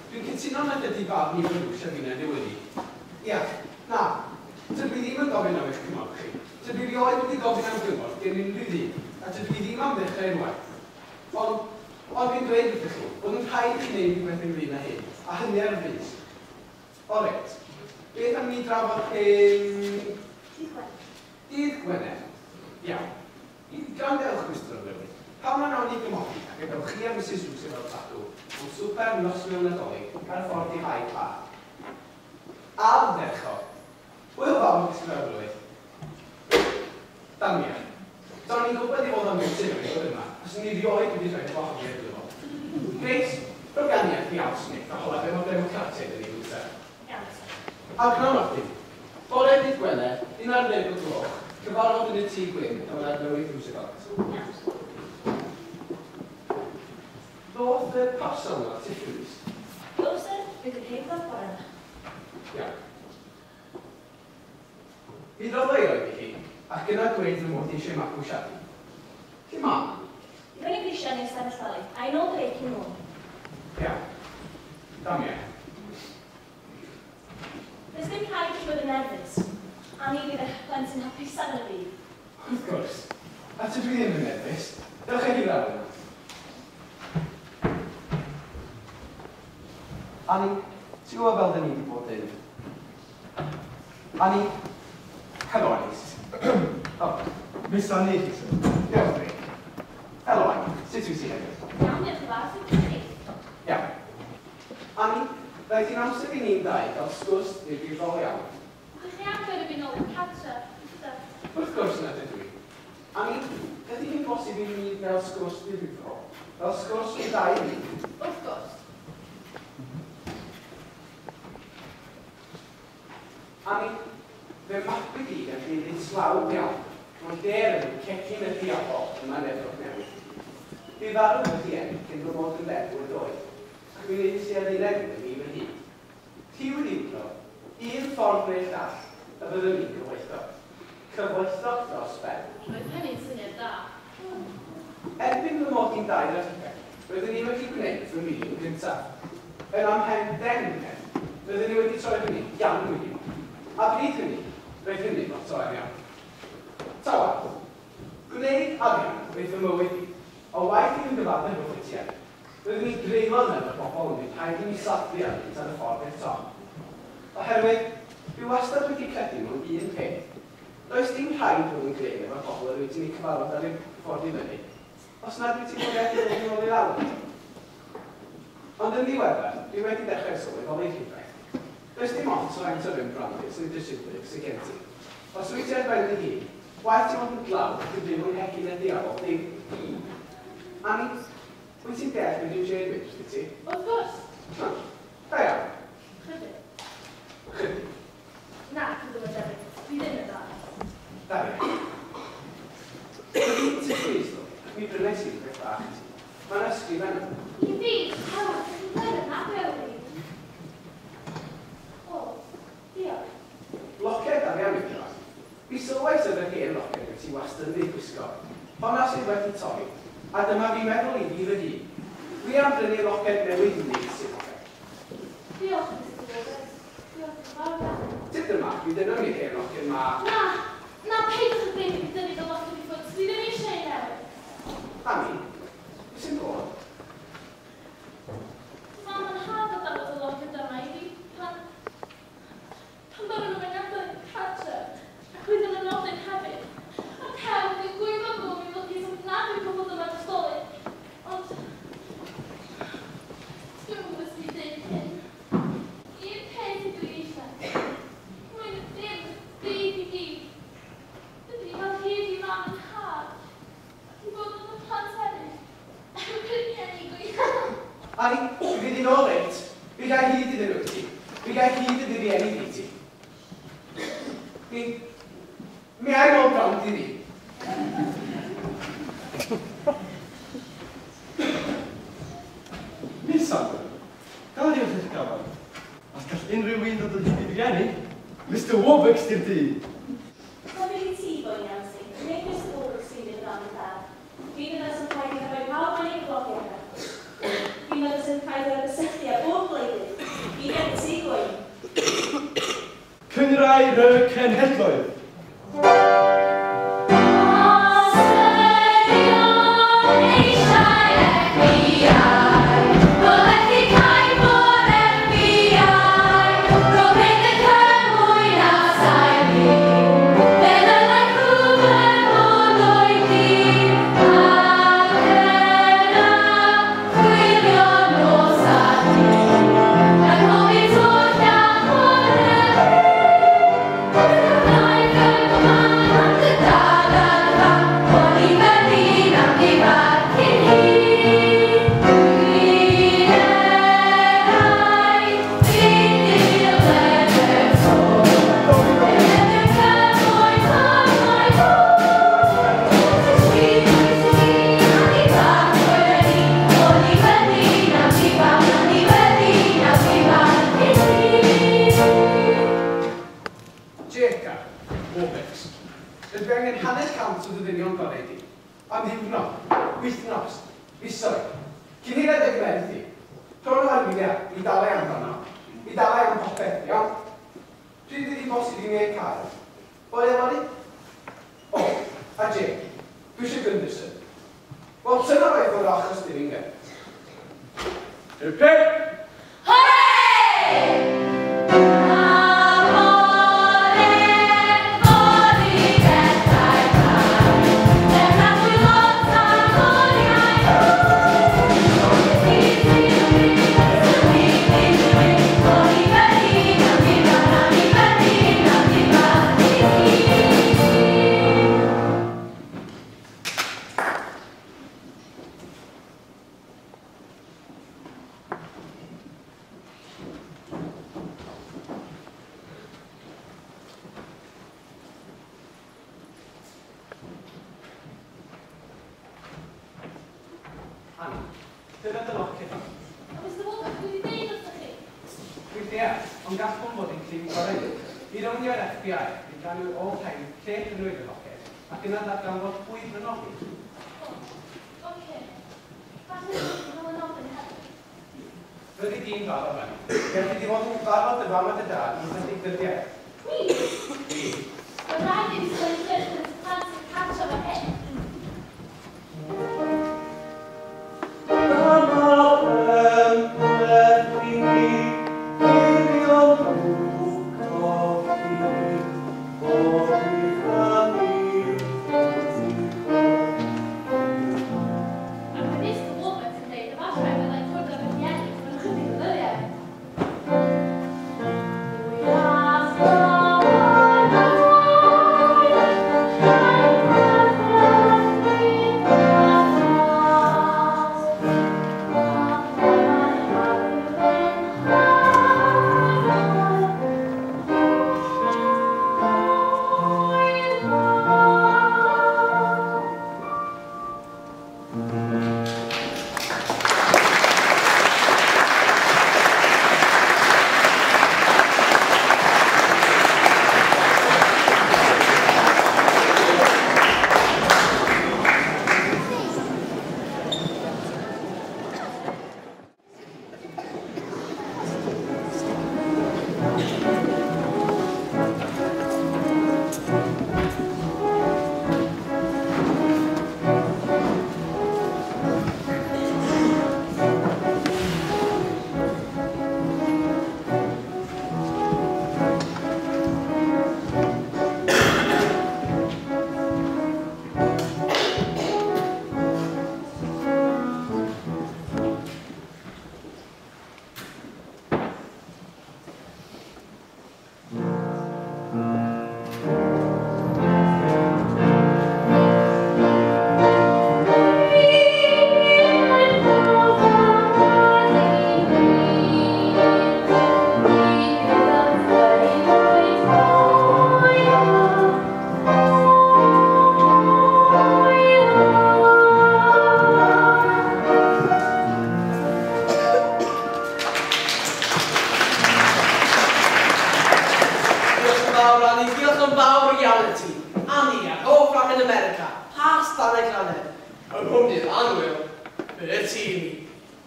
Dwi'n cytuno nad ydy farn i Farwsh a finnau newyddu. Ia, na, tydw i ddim yn gofyn am eich cymorth chi. Tydw i rioed wedi gofyn am gymorth gen unrhyw ddyn, a tydw i ddim am ddechrau unwaith. Ond dwi'n dweud wrthych chi, bod yn rhaid i chi wneud rhywbeth ynglyn â hyn, a hynny ar frys. O reit, beth am ni drafod hyn... Dydd Gwener. Dydd Gwener. Iawn. Gwrandewch, Mr Arlywydd. Pam na wnawn ni gymodi ac gadewch chi a Mrs Roosevelt acw am swper noswyl Nadolig ar y ffordd i Hyde Park. Ardderchog! Hwyl fawr, Mr Arlywydd. Damia. Do'n i'n gwybod ei fod o'n mynd i'r dod yma, os o'n i rioed wedi rhoi gwahoddiad iddo fo. Grace, rho ganiad i Al Smith a hola be mae'r Democratiaid yn ei fwyta. Iawn, sir. A gwnawn chdi. Bore dydd Gwener, 11 o'r gloch, cyfarfod yn y Tŷ Gwyn yn Arlywydd Roosevelt. Iawn, sir. Ddoth y parsel 'na Tiffany's? Do, sir, fe gyrhaeddodd bore 'ma. Iawn. Mi rodda i oed i chi, ac yna dweud fy mod i eisiau mabwysiadu. Lle ma? I fyny grisiau yn ei ystafell wely, a i nôl dre cyn nôl. Iawn. Damia. Does dim rhaid i chi fod yn nerfus. Annie fydd eich plentyn hapusaf yn y byd. Wrth gwrs. A tydw i ddim yn nerfus. Dewch ag i draw yma. Annie, ti'n gwybod fel dyn ni wedi bod yn... Annie, helo Annie. Oh. Miss Annie, chi sir. Diolch, Drake. Helo Annie, sut wyt ti heddiw? Iawn, diolch yn fawr, sut wyt ti? Iawn. Annie, ddaeth hi'n amser i ni'n dau gael sgwrs ddifrifol iawn. Ydych chi am gyrru fi nôl i'r cartre, Mister? Wrth gwrs nad ydw i. Annie, ydy hi'n bosib i ni gael sgwrs ddifrifol? Fel sgwrs i'r ddau ni? Wrth gwrs. Annie, fe mapwyd i gan deulu tlawd iawn, mewn lle o'r enw Cegin y Diafol yma yn Efrog Newydd. Bu farw fy rhieni cyn fy mod yn feddw yn doedd, ac mi wnes i adduned i mi fy hun. Ti wedi wybod, un ffordd neu'r llall, y byddwn ni'n cyfoethog. Cyfoethog dros ben. Roedd hynny'n syniad da. Erbyn fy mod i'n 20, roeddwn i wedi gwneud fy miliwn gyntaf. Yn amhen 10 mlynedd, roeddwn i wedi troi fyny iawn miliwn. A bryd hynny, roedd hynny'n lot o arian. Ta waeth, gwneud arian oedd fy mywyd i, o waeth i fi'n gyfaddef wrth y tuedd. Roeddwn i'n greulon efo bobl yn dweud rhaid i mi sathru arnynt ar y ffordd i'r top. Oherwydd, dwi wastad wedi credu mewn un peth. Does dim rhaid bod yn greu efo'r bobl yr wyt ti'n eu cyfarfod ar y ffordd i fyny, os nad wyt ti'n bwriadu dod yn ôl i lawr. Ond yn ddiweddar, dwi wedi dechrau sylweddoli rhywbeth. Does dim ots o faint o rym branded sydd dy sydd gen ti. Os wyt ti ar ben dy hun, waeth ti fod yn dlawd ac yn byw yng nghegin y diafol, ddim byd. Annie, wyt ti'n deall beth dwi'n siarad dweud wrthyt ti? Wrth gwrs. Da iawn. Chydig. Chydig. Na, dwi ddim yn debyg. Dwi ddim yn dda. Da iawn. Dwi'n ti plîs, ddo, ac mi brynais i rhywbeth bach i ti. Mae'n ysgrifen yma. I fi, helo, ti'n dweud yna, be O, diolch. Loced arian yw hwnna. Mi sylwais yn yr hen loced wyt ti wastad yn ei gwisgo. Honna sydd wedi torri. A dyma fi'n meddwl i fi fy hun. Dwi am brynu loced newydd i wneud sy'n loced. Diolch, Mr Roberts. Diolch yn fawr iawn. Tipyn yma, mi dyna mi'r hen loced ma. Na, na, peidiwch â dweud i fi dynnu fy loced i ffwrdd. Dwi ddim eisiau ei newid. Annie, beth sy'n bod? Mam yn nhad a dalodd y loced yma i fi pan... pan ddaru nhw fy ngadael i'r cartre. Ac oedden nhw'n nodyn hefyd. Ac hefyd, dwi'n gwybod bod fi'n lwcus ofnadwy pobl yma dros Dolig. Ond... Dwi'm yn gwybod sut i ddeud hyn. Un peth ydw i eisiau. Mwy na dim byd i gyd. Ydy i gael hyd i mam yn nhad. Ac i fod yn y plant eraill. Efo rhieni go iawn. Annie, mi fydd hi'n ôl reit. Mi gael hyd iddyn nhw i ti. Mi gael hyd i dy rieni di i ti. Mi... Mi ai nôl bron i fi. Miss Sandler, gael i wrth eich gafal. Os gall unrhyw un ddod o hyd i rieni, Mr Warbucks di'r dyn. Gofyn i ti boi Nancy, nid Mr Warbucks sy'n mynd ran y dad. Fi fydda sy'n cael ei rhoi pawb mae'n ei glogi arno. Fi fydda sy'n cael ei gysylltu â bob blwyddyn. Cynghrair y Cenhedloedd.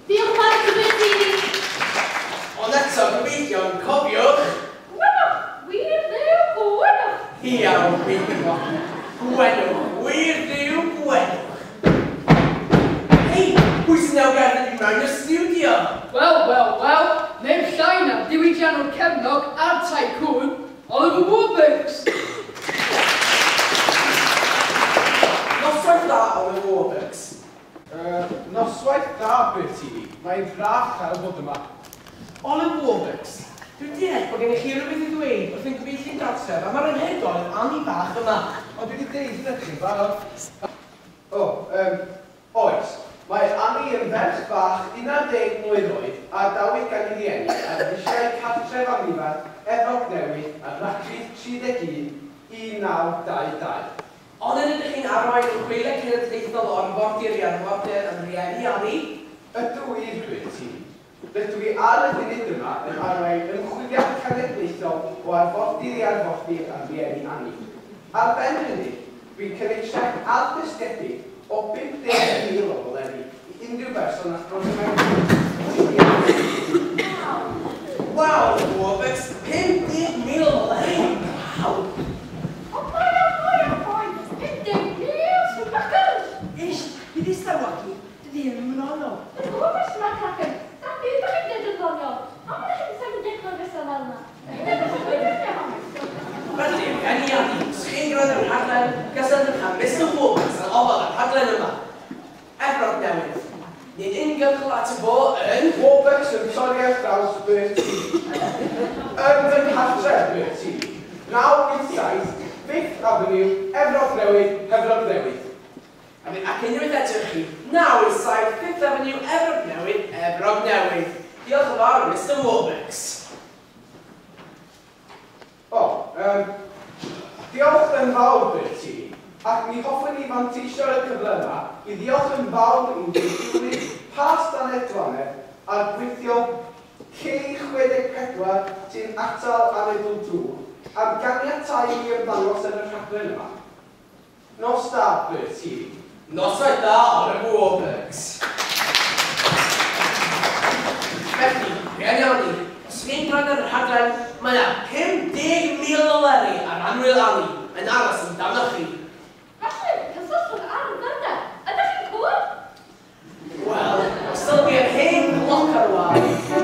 Diolch yn fawr i ti, Ond eto, gobeithio, cofiwch Wel, wir ddiw! Iawn, gwybod. Gwenwch, wir ddiw, gwenwch. Hei, pwy sy'n naw gerdded i mewn i'r stiwdio? Wel, wel, wel, neb llai na diwydiannwr cefnog a'r tycoon, Oliver Warbucks. Noswaith dda, Oliver Warbucks. Noswaith dda, Bertie. Mae'n braf cael bod yma. Oliver Warbucks, dwi'n deall bod gennych chi rhywbeth i ddweud wrth ein gyfeillion gartref am yr anhygoel Annie bach yma. Ond dwi wedi deud hynna chi'n barod. O, oes. Mae Annie yn ferch bach 11 mlwydd oed a dawyd gan ei rieni ar eisiau cartref amddifad Efrog Newydd ar Rhagfyr 31, 1922. Ond yn ydych chi'n arwain y chwilio cenedlaethol o arfordir i arfordir yn rieni Annie? Ydw i, Bertie. Rydw i ar y funud yma yn arwain ymchwiliad cenedlaethol o arfordir i arfordir ar rieni Annie. Ar ben hynny, dwi'n cynnig siec ardystiedig o 50,000 o ddoleri i unrhyw berson all ddod i mewn. Waw, Warbucks, 50,000 o ddoleri! Waw! O, boi, o, boi, o, boi! 50,000, sy'n bacers! Ish, fi di starwagu, dydy hyn yn ddoniol. Dwi'n gwybod beth sy'n cracker. Da byd ydych chi'n dweud yn ddoniol. Am ydych chi'n sefyll dechrau nesaf fel yna? Felly, rhieni Annie, os chi'n gwrando ar y rhaglen, gysylltwch â Mr Warbucks yn ofal y rhaglen yma. Efrog Newydd. Nid uniongyrchol at y fo yn... Warbucks yn torri ar draws Bertie. Yn fy nghartref, Bertie. 987, 5th Avenue, Efrog Newydd, Efrog Newydd. Ac unwaith eto chi, 987, 5th Avenue, Efrog Newydd, Efrog Newydd. Diolch yn fawr, Mr Warbucks. O, diolch yn fawr, Bertie. Ac mi hoffwn i fanteisio ar y cyfle yma i ddiolch yn fawr i'n gweithiwr pas dan edwanedd a'r gweithio K64 sy'n atal anadl dŵr am ganiatáu i mi ymddangos yn y rhaglen yma. Nos da, Bertie. Noswaith dda, Oliver Warbucks. Felly, rhieni Annie, os chi'n gwrando ar y rhaglen, mae yna 50,000 o leri ar annwyl Annie yn aros amdanoch chi. Felly, cysylltwch ar y byrddau. Ydych chi'n clywed? Wel, os sylwi ar hen gloc ar wal,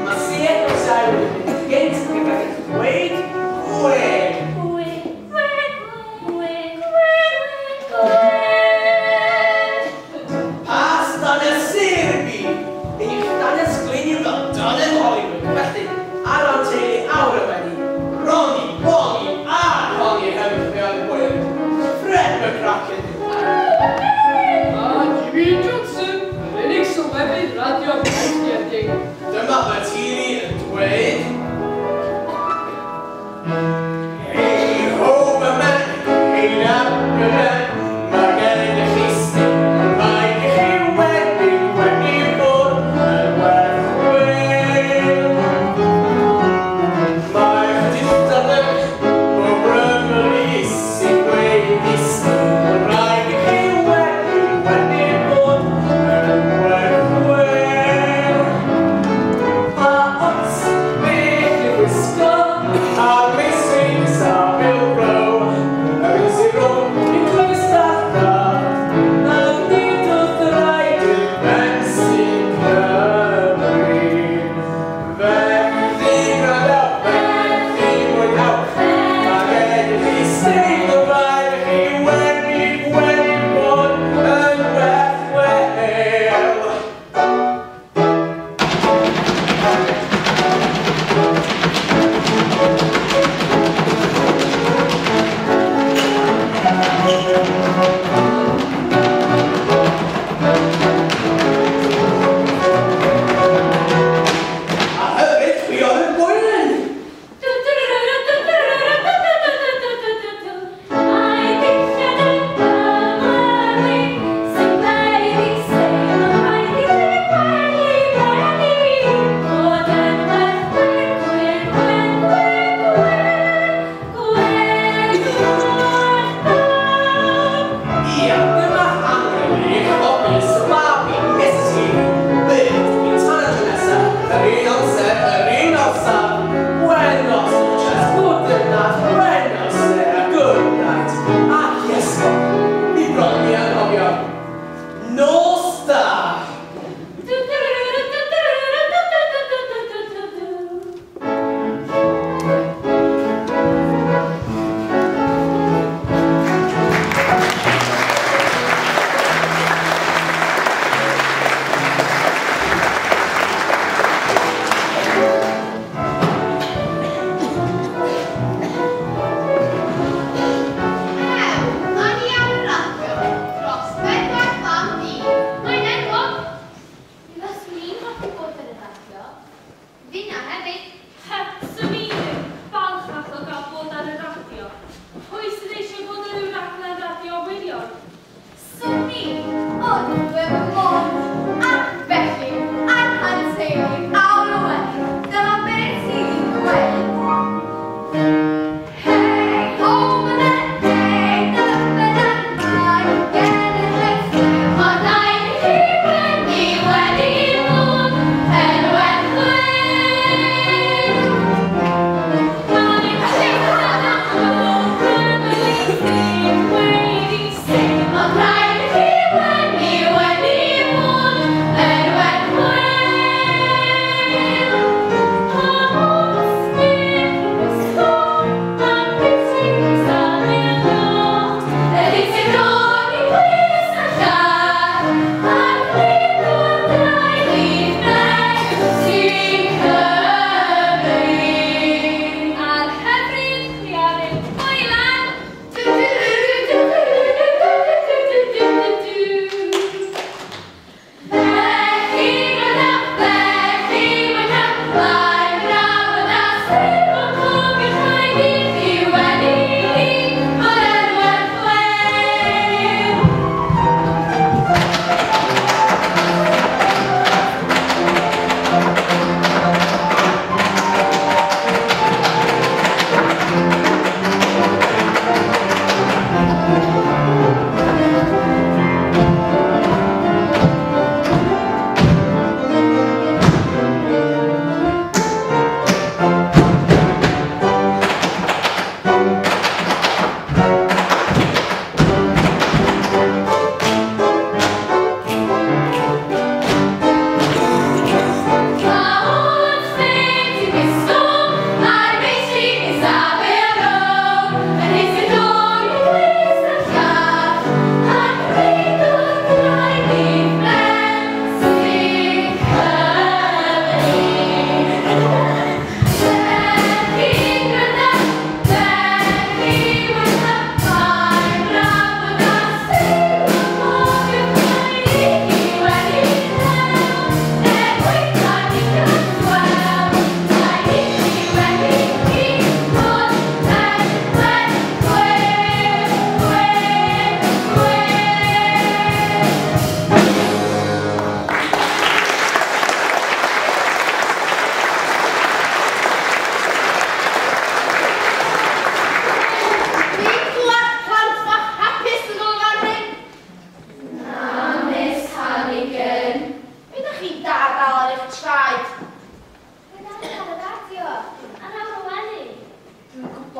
mae sied o'r sawl yn mynd gynt gydag eich dweud gwe. Gwe, gwe, gwe, gwe, gwe. Pas dan y serbi! Eich dan sglinio fel dan yn Hollywood. Felly, ar ran teulu awr y wedi, Ronnie, Bonnie a Connie hefyd mewn hwyl. Fred McCracken. A Jimmy Johnson, yr unig sylwebydd radio pensiedig. Dyma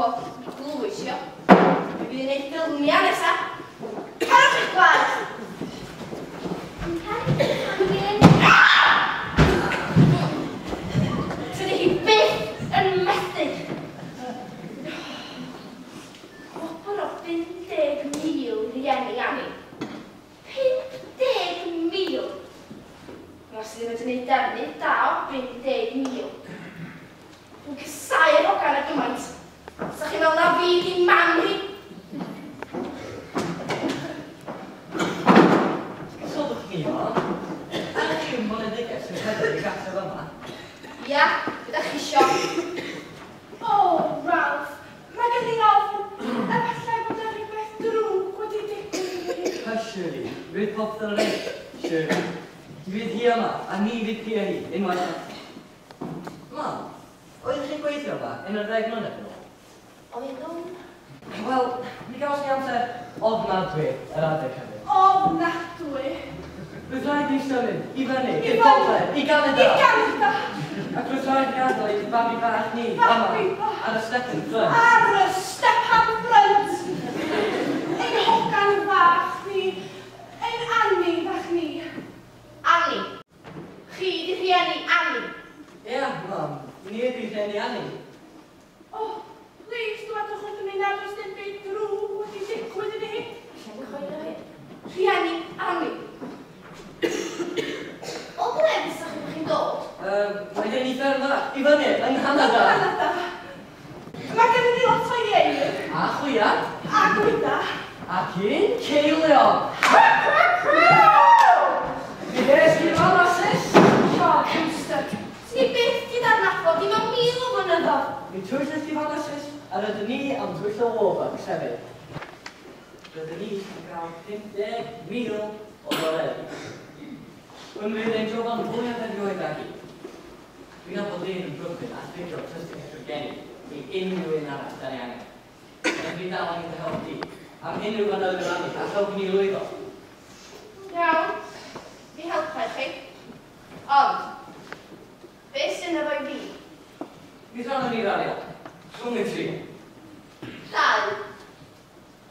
gwybod, glwys i o. Mi fydd yn ei ffilmiau nesa. Carwch eich gwlad! Tydi hi byth yn methu. Gwobr o 50,000 rieni Annie. 50,000! Mae sydd wedi gwneud defnydd da o 50,000. Dwi'n casáu'r hogan a gymaint. Sa chi'n meddwl na fi di mam hi? Sylwch chi o? A chi'n boneddiges yn rhedeg y gartref yma? Ia, gyda chi isio. O, Ralph, mae gen i ofn. Efallai bod yna rhywbeth drwg wedi digwydd i fi. Hush, Shirley. Fydd popeth yn reit, Shirley. Fydd hi yma, a ni fydd hi a hi, unwaith eto. Mam, oeddech chi'n gweithio yma 11 mlynedd yn ôl? Oeddwn. Wel, mi gaws ni amser ofnadwy yr adeg hynny. Ofnadwy? Roedd rhaid i symud, i fyny, i'r gogledd, i Ganada. I Ganada! Ac roedd rhaid gadael i babi bach ni, yma, ar y stepen ffrynt. Ar y stepan ffrynt! Ein hogan fach ni, ein Annie fach ni. Annie. Chi di rhieni Annie. Ia, mam, ni ydi rhieni Annie. O, plis, dwedwch wrthym ni nad oes dim byd drwg wedi digwydd iddi hi. Allai'n coelio hyn. Rhieni Annie. O ble fysa chi bod chi'n dod? Mae gen i fferm fach, i fyny, yng Nghanada. Yng Nghanada. Mae gen i lot o ieir. A chwia. A gwyda. Ac un ceiliog. Mi ddes i fama, sis. O, Brewster. Swn i byth di ddarnabod i mewn 1000 o flynyddoedd. Mi twylles di fama, sis, a rydyn ni am twyllo Warbucks hefyd. Rydyn ni yn cael 50,000 o ddoleri. Yn fydd ein joban fwyaf erioed ag i. Dwi'n nabod un yn Brooklyn a ffeindio tystyn gen i unrhyw un arall da ni angen. Ond dwi'n dal angen dy help di. Am unrhyw fanylion arni, a help ni lwyddo. Iawn, mi helpa i chi. Ond, beth sy'n efo i fi? Mi rhan ni'r arian. Rhwng y tri. Dau.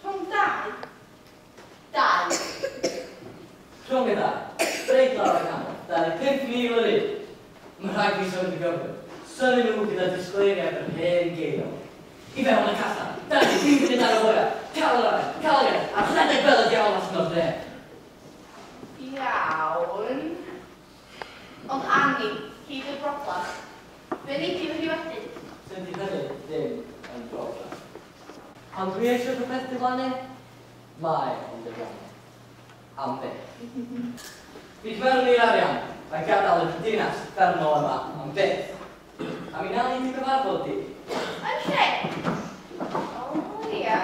Rhwng dau? Dau. Rhwng y ddau. Reit lawr y canol. 25,000 yr un. Mae rhaid i symud y gyfrif. Synnu nhw gyda disgleiriad yr hen geiriol. I fewn y casa. 25 munud ar y fwyaf. Cael yr arian, cael yr arian, a rhedeg fel y diawl allan o'r dre. Iawn. Ond Annie, hi di'r broblem. Be nei di efo hi wedyn? Tydi hynny ddim yn broblem. Ond dwi eisiau rhywbeth diflannu? Mae o'n diflannu. Am byth. Mi cymerwn ni'r arian a gadael y dinas ffermol yma am byth. A mi wnawn ni dy gyfarfod di. Yn lle? O ia.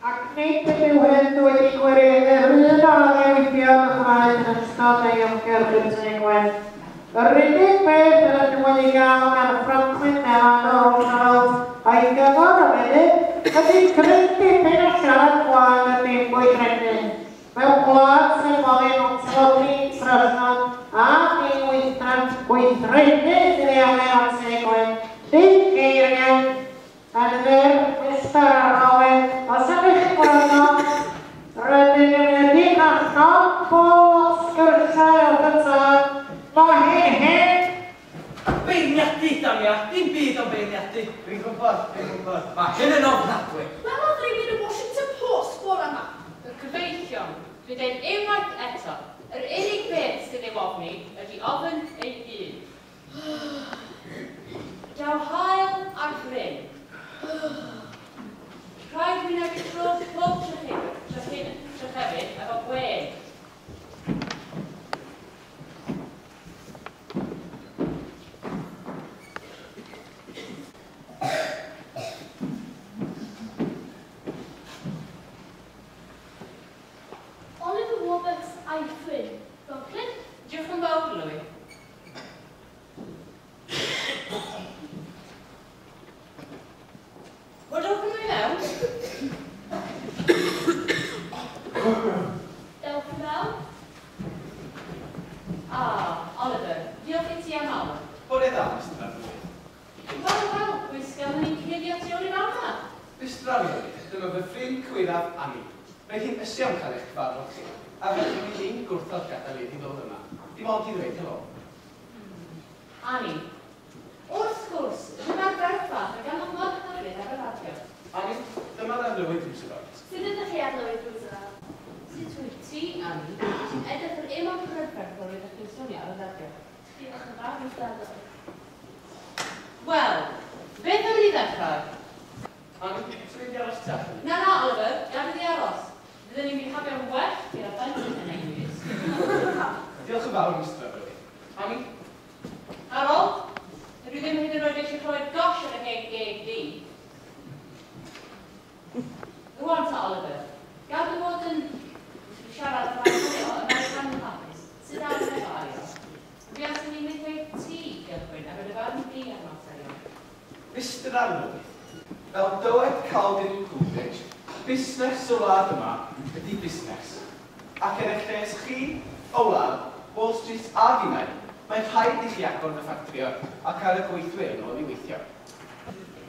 Ac nid yw hyn wedi gwireddu'r un o'r addewidion y gwnaed yn ystod ei ymgyrch yn Tŷ Gwyn. Yr unig beth yr ydym wedi gael gan Franklin Delano Roosevelt a'i gyngor am hynny ydy cryn dipyn o siarad gwag a dim gweithredu. Mewn gwlad sy'n boddi mewn tlodi, trefnod a diweithdrefn gweithredu sydd ei angen o'r Tŷ Gwyn, dim geiriau. Yn fyr, Mr Arnowen, os ydych chi'n gwrando, rydyn ni wedi cael llond o sgyrsiau wrth y tad. Mae hi'n hyn. Beirniadu, Damia, dim byd o'n beirniadu. Dwi'n gwybod, dwi'n gwybod. Mae hyn yn ofnadwy. Welodd rhywun y Washington Post Dwi'n dweud unwaith eto, yr unig beth sydd ei ofni ydy ofn ei hun. Daw haul ar fryn. Rhaid wynebu pob trychefyd efo gwên. Oliver Warbucks a'i ffrind, Brooklyn. Diolch yn fawr, Louis. Wel, dewch yn i mewn. Dewch i mewn. Ah, Oliver, diolch i ti am awr. Bore dda, Mr Arlywydd. Wel, wel, pwy sgan ni'n cuddio tu ôl i fan'na? Mr Arlywydd, dyma fy ffrind cwyraf Annie. Roedd hi'n ysu am cael eich cyfarfod chi, a fedrwn i ddim gwrthod gadael iddi ddod yma. Dim ond i ddweud helo. Annie, wrth gwrs, dyma'r ferch fach a ganodd mor hyfryd ar y radio. Annie, dyma'r Arlywydd Roosevelt. Sut ydych chi, Arlywydd Roosevelt? Sut wyt ti, Annie? Ti'n edrych yr un mor brydferth fel roeddech chi'n swnio ar y radio. Diolch yn fawr, Mr Arlywydd. Wel, beth am i ni ddechrau? Annie, ti'n mynd i aros tu allan? Na, na, Oliver, gad iddi aros. Fydden ni'n bihafio'n well gyda plentyn yn ein mysg. Diolch yn fawr, Mr Arlywydd. Annie? Harold, dydw i ddim hyd yn oed eisiau clywed gosh ar y hen geg di. Rwan ta, Oliver, gad dy fod yn siarad ar rai mwy o American hapus, sydd ar efo aio. Fi allan ni'n mynd dweud ti gychwyn ar y farn di ar materion. Mr Arlywydd, fel dywed Calvin Coolidge, busnes o wlad yma ydy busnes. Ac er eich lles chi, o wlad, Wall Street a finnau, mae'n rhaid i chi agor y ffatrïoedd a cael y gweithwyr yn ôl i weithio.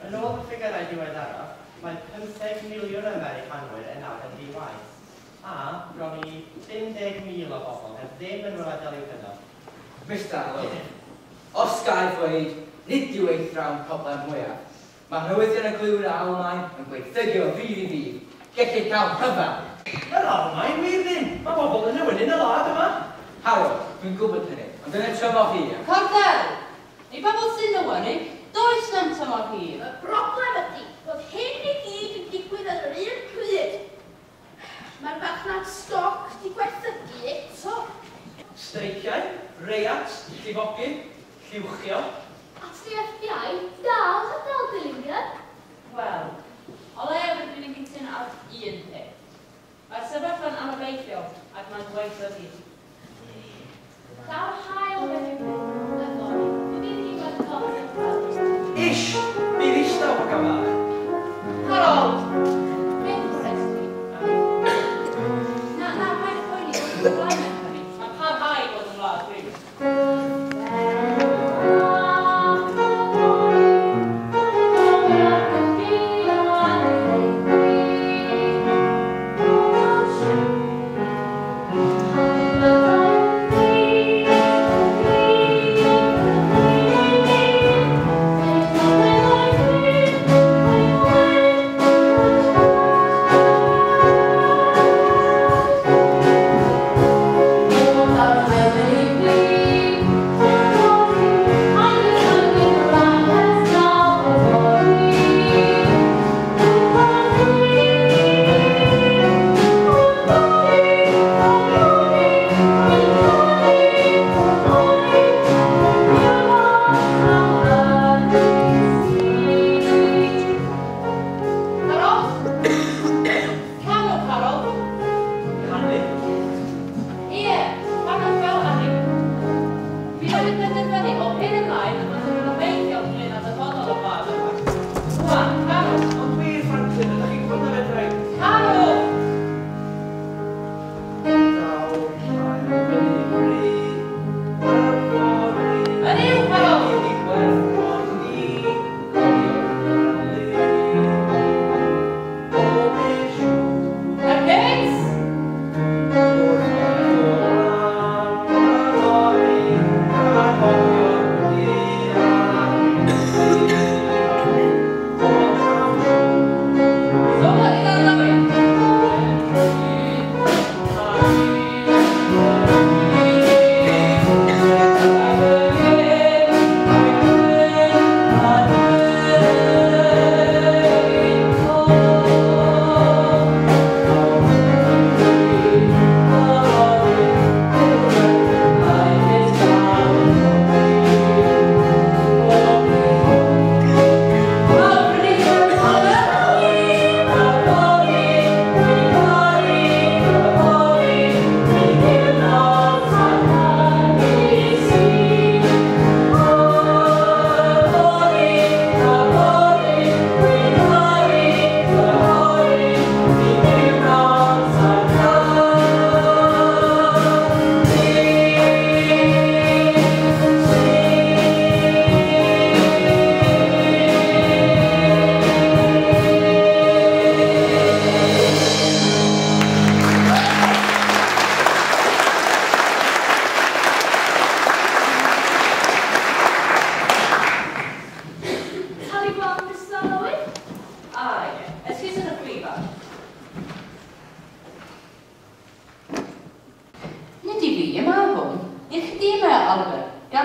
Yn ôl y ffigyrau diweddaraf, mae 15 miliwn o Americanwyr yn awr yn ddi-waith, a bron i 50,000 o bobl heb ddim yn wlad i'w cynnal. Mr Arlywydd, os ga i ddweud, nid yw eithrawn problem mwyaf. Mae newyddion y glyw'r Almaen yn gweithygio o ddydd i ddydd. Gellir cael rhyfel. Yr Almaen wir ddim. Mae bobl yn newyddion y wlad yma. Harold, dwi'n gwybod hynny, ond dyna tymor hir. Cordell! I bobl sy'n newynnu, does na'm tymor hir. Y broblem ydy bod hyn i gyd yn digwydd ar yr un pryd. Mae'r farchnad stoc di gwerthygu eto. Streiciau, reiat, llifogydd, lluwchio. At the FBI, dal a dal Dillinger. Wel, o leiaf rydyn ni'n cytuno ar un peth. Mae'r sefyllfa'n anobeithiol ac mae'n gwaethygu. Daw'r haul wedyn yfory. Mi fydd hi'n gweld coffi yn gweld. Ish! Bydd ish daw hogan bach. Harold! Beth yw'r rhestri? Na, na, paid â poeni, bod yn blaen yn hynny. Mae'n parhau i fod yn wlad rhyw. Wel,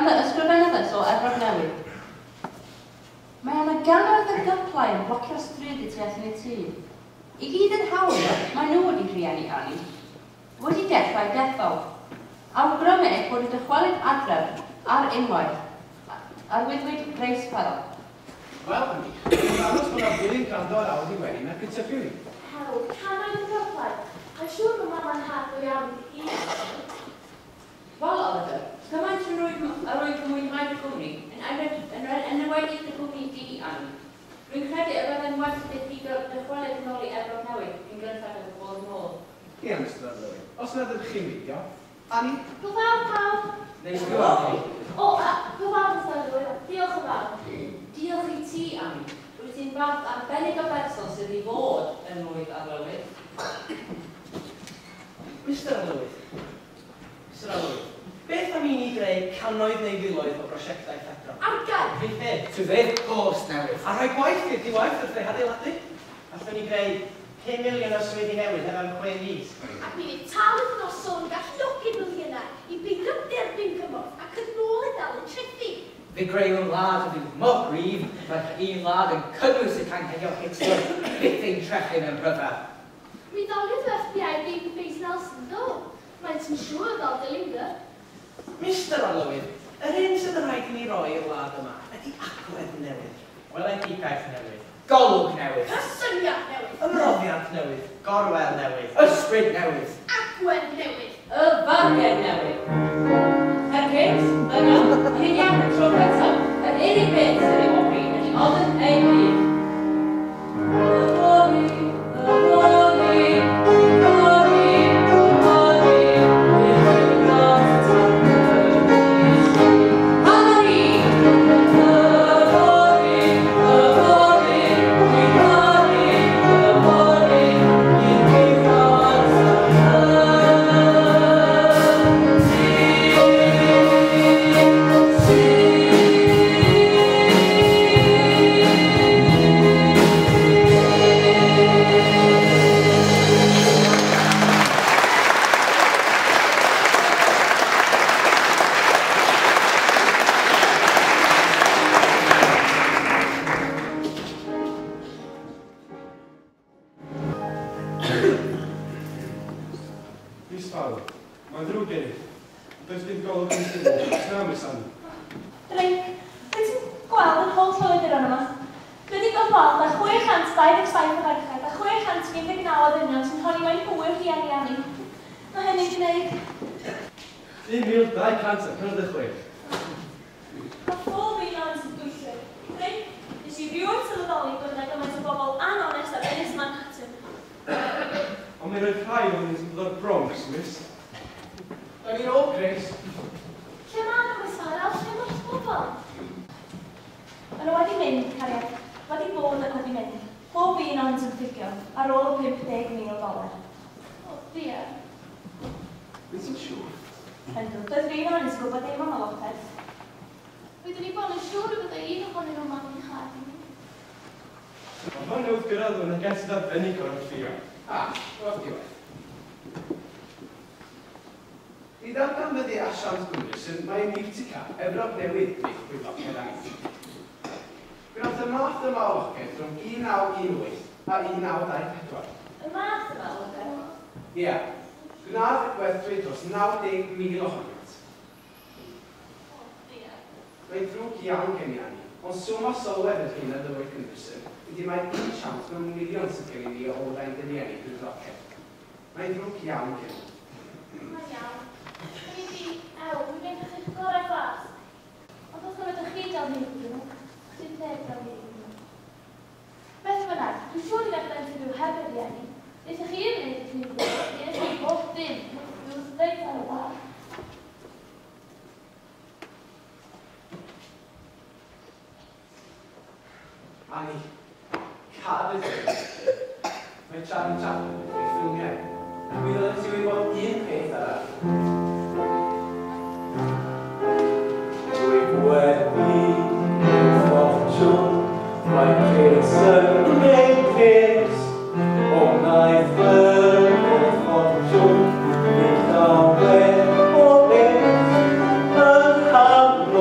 Ganddo ysgrifenyddes o Efrog Newydd. Mae yna gannoedd o gyplau yn blocio'r stryd y tu allan i'r tŷ. I gyd yn hawlio, mae nhw wedi rhieni Annie. Wedi dechrau dethol. Awgrymu eich bod yn dychwelyd adref ar unwaith. Arwyddwyd Grace Farrell. Wel, Annie, mae'n aros bod yna fwy yn gwrando ar awr i wedi na'r cytybiwn i. Hew, cannoedd o gyplau. Mae'n siŵr bod mama'n nhad go iawn i gyd. Wel, Oliver, cymaint yr oedd yn mwynhau dy gwmni, yn enwedig dy gwmni di, Annie. Rwy'n credu y byddai'n well i chi dychwelyd yn ôl i Efrog Newydd yn gyntaf ag y bod yn ôl. Ie, Mr Arlywydd, os nad ydych chi'n meidio. Annie? Hwyl fawr, pawb! Neis i weld chi. O, a, hwyl fawr, Mr Arlywydd, diolch yn fawr. Diolch i ti, Annie. Rwyt ti'n fath arbennig o berson sydd i fod yn lwydd arlywydd. Mr Arlywydd, Mr Arlywydd, beth am i ni greu cannoedd neu filoedd o brosiectau ffedro? Argae! Rhif Tyfydd cost newydd. A rhoi gwaith i'r diwaith wrth ei hadeiladu. Allwn ni greu 5 miliwn o swyddi newydd efo'n 6 mis. Ac mi fydd tal y noson galluogi miliynau i beidio derbyn cymorth ac yn ôl i dalu trethi. Fe greu yn wlad y fydd mor gryf, mae'r un wlad yn cynnwys y canghenion Hitler, byth ein trechu mewn rhyfel. Mi ddaliodd y FBI Babyface Nelson do. Maent yn siŵr o ddal Dillinger. Mr Arlywydd, yr hyn sydd yn rhaid i ni roi i'r wlad yma ydy agwedd newydd. Weledigaeth newydd. Golwg newydd. Cysyniad newydd. Ymroddiad newydd. Gorwel newydd. Ysbryd newydd. Agwedd newydd. Y fargen newydd. Perkins, yna, hyn iawn y tro cyntaf, yr unig beth sydd ei ofni ydy ofn ei hun. Y fory, y fory, y fory, y fory, y fory, y fory, y fory, Miss Farrell, mae'n ddrwg gen i. Does dim golwg yn syml, na, Miss Annie. Drake, wyt ti'n gweld yr holl llywyddiron yma? Dwi wedi gyfweld â 627 o ferched a 619 o ddynion sy'n honni mai nhw yw'r rhieni Annie. Mae hynny'n gwneud 1,246. Mae pob un ohonynt yn dwyllwyr. Drake, nes i rioed sylweddoli bod yna gymaint o bobl anonest ar Ynys Manhattan. Ond mi roedd rhai ohonynt yn dod o'r Bronx, miss. Da ni'n ôl, Grace. Lle mae nhw, Miss Farrell? Lle mae'r bobl? Maen nhw wedi mynd, cariad. Wedi bod ac wedi mynd. Pob un ohonynt yn ffugio, ar ôl $50,000. O, diar. Wyt ti'n siŵr? Yndw, doedd rhywun ohonynt yn gwybod dim am y loced. Wyddwn i bod yn siŵr y byddai un ohonyn nhw'n mam yn nhad i mi. Mae hwn newydd gyrraedd yn negesydd arbennig o'r FBI. Ah, o'r diwedd. I ddarganfyddu asiant Gunderson, mae yn Utica, Efrog Newydd wneud pwy loced Annie. Gwnaeth y math yma o loced rhwng 1918 a 1924. Y math yma o loced? Ie. Gwnaeth y gwerthwyd dros 90,000 ohonynt. O, diar. Mae'n ddrwg iawn gen i Annie, ond swm o sylwedd yr hyn a ddywed Gunderson ydy mae un siawns mewn miliwn sydd gen i ni o olrhain dy rieni drwy'r loced. Mae'n ddrwg iawn gen i. Mae'n iawn. Hynny ydi, ew, mi wneud chi'ch gorau glas. Ond os ydych chi dal hyn iddyn nhw, chdi'n neb dal hyn iddyn nhw. Beth bynnag, dwi'n siŵr i ddechrau yn byw heb y rieni. Wnaethoch chi ddim wneud eich hun byw, mi wnaethoch chi bob dim. Dwi'n reit ar y wal. Annie, cad y ddweud. Mae Charlie Chaplin wedi gwneud ffilmiau. Ac mi ddylet ti wybod un peth arall. Dwi wedi gwneud ffortiwn, mae ces yn gwneud pres, o wnaeth fy ffortiwn, nid llawer o beth, yn nghanol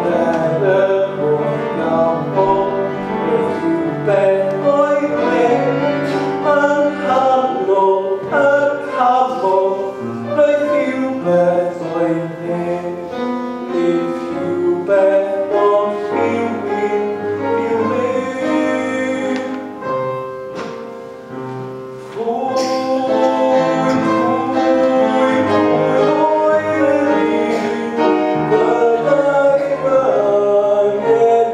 Ond er y holl gambol, roedd rhywbeth o'i le. Yng nghanol y camol, roedd rhywbeth o'i le. Nid rhywbeth ond rhywun, rhywun. Pwy, pwy, pwy oedd yr un fyddai fy angen i?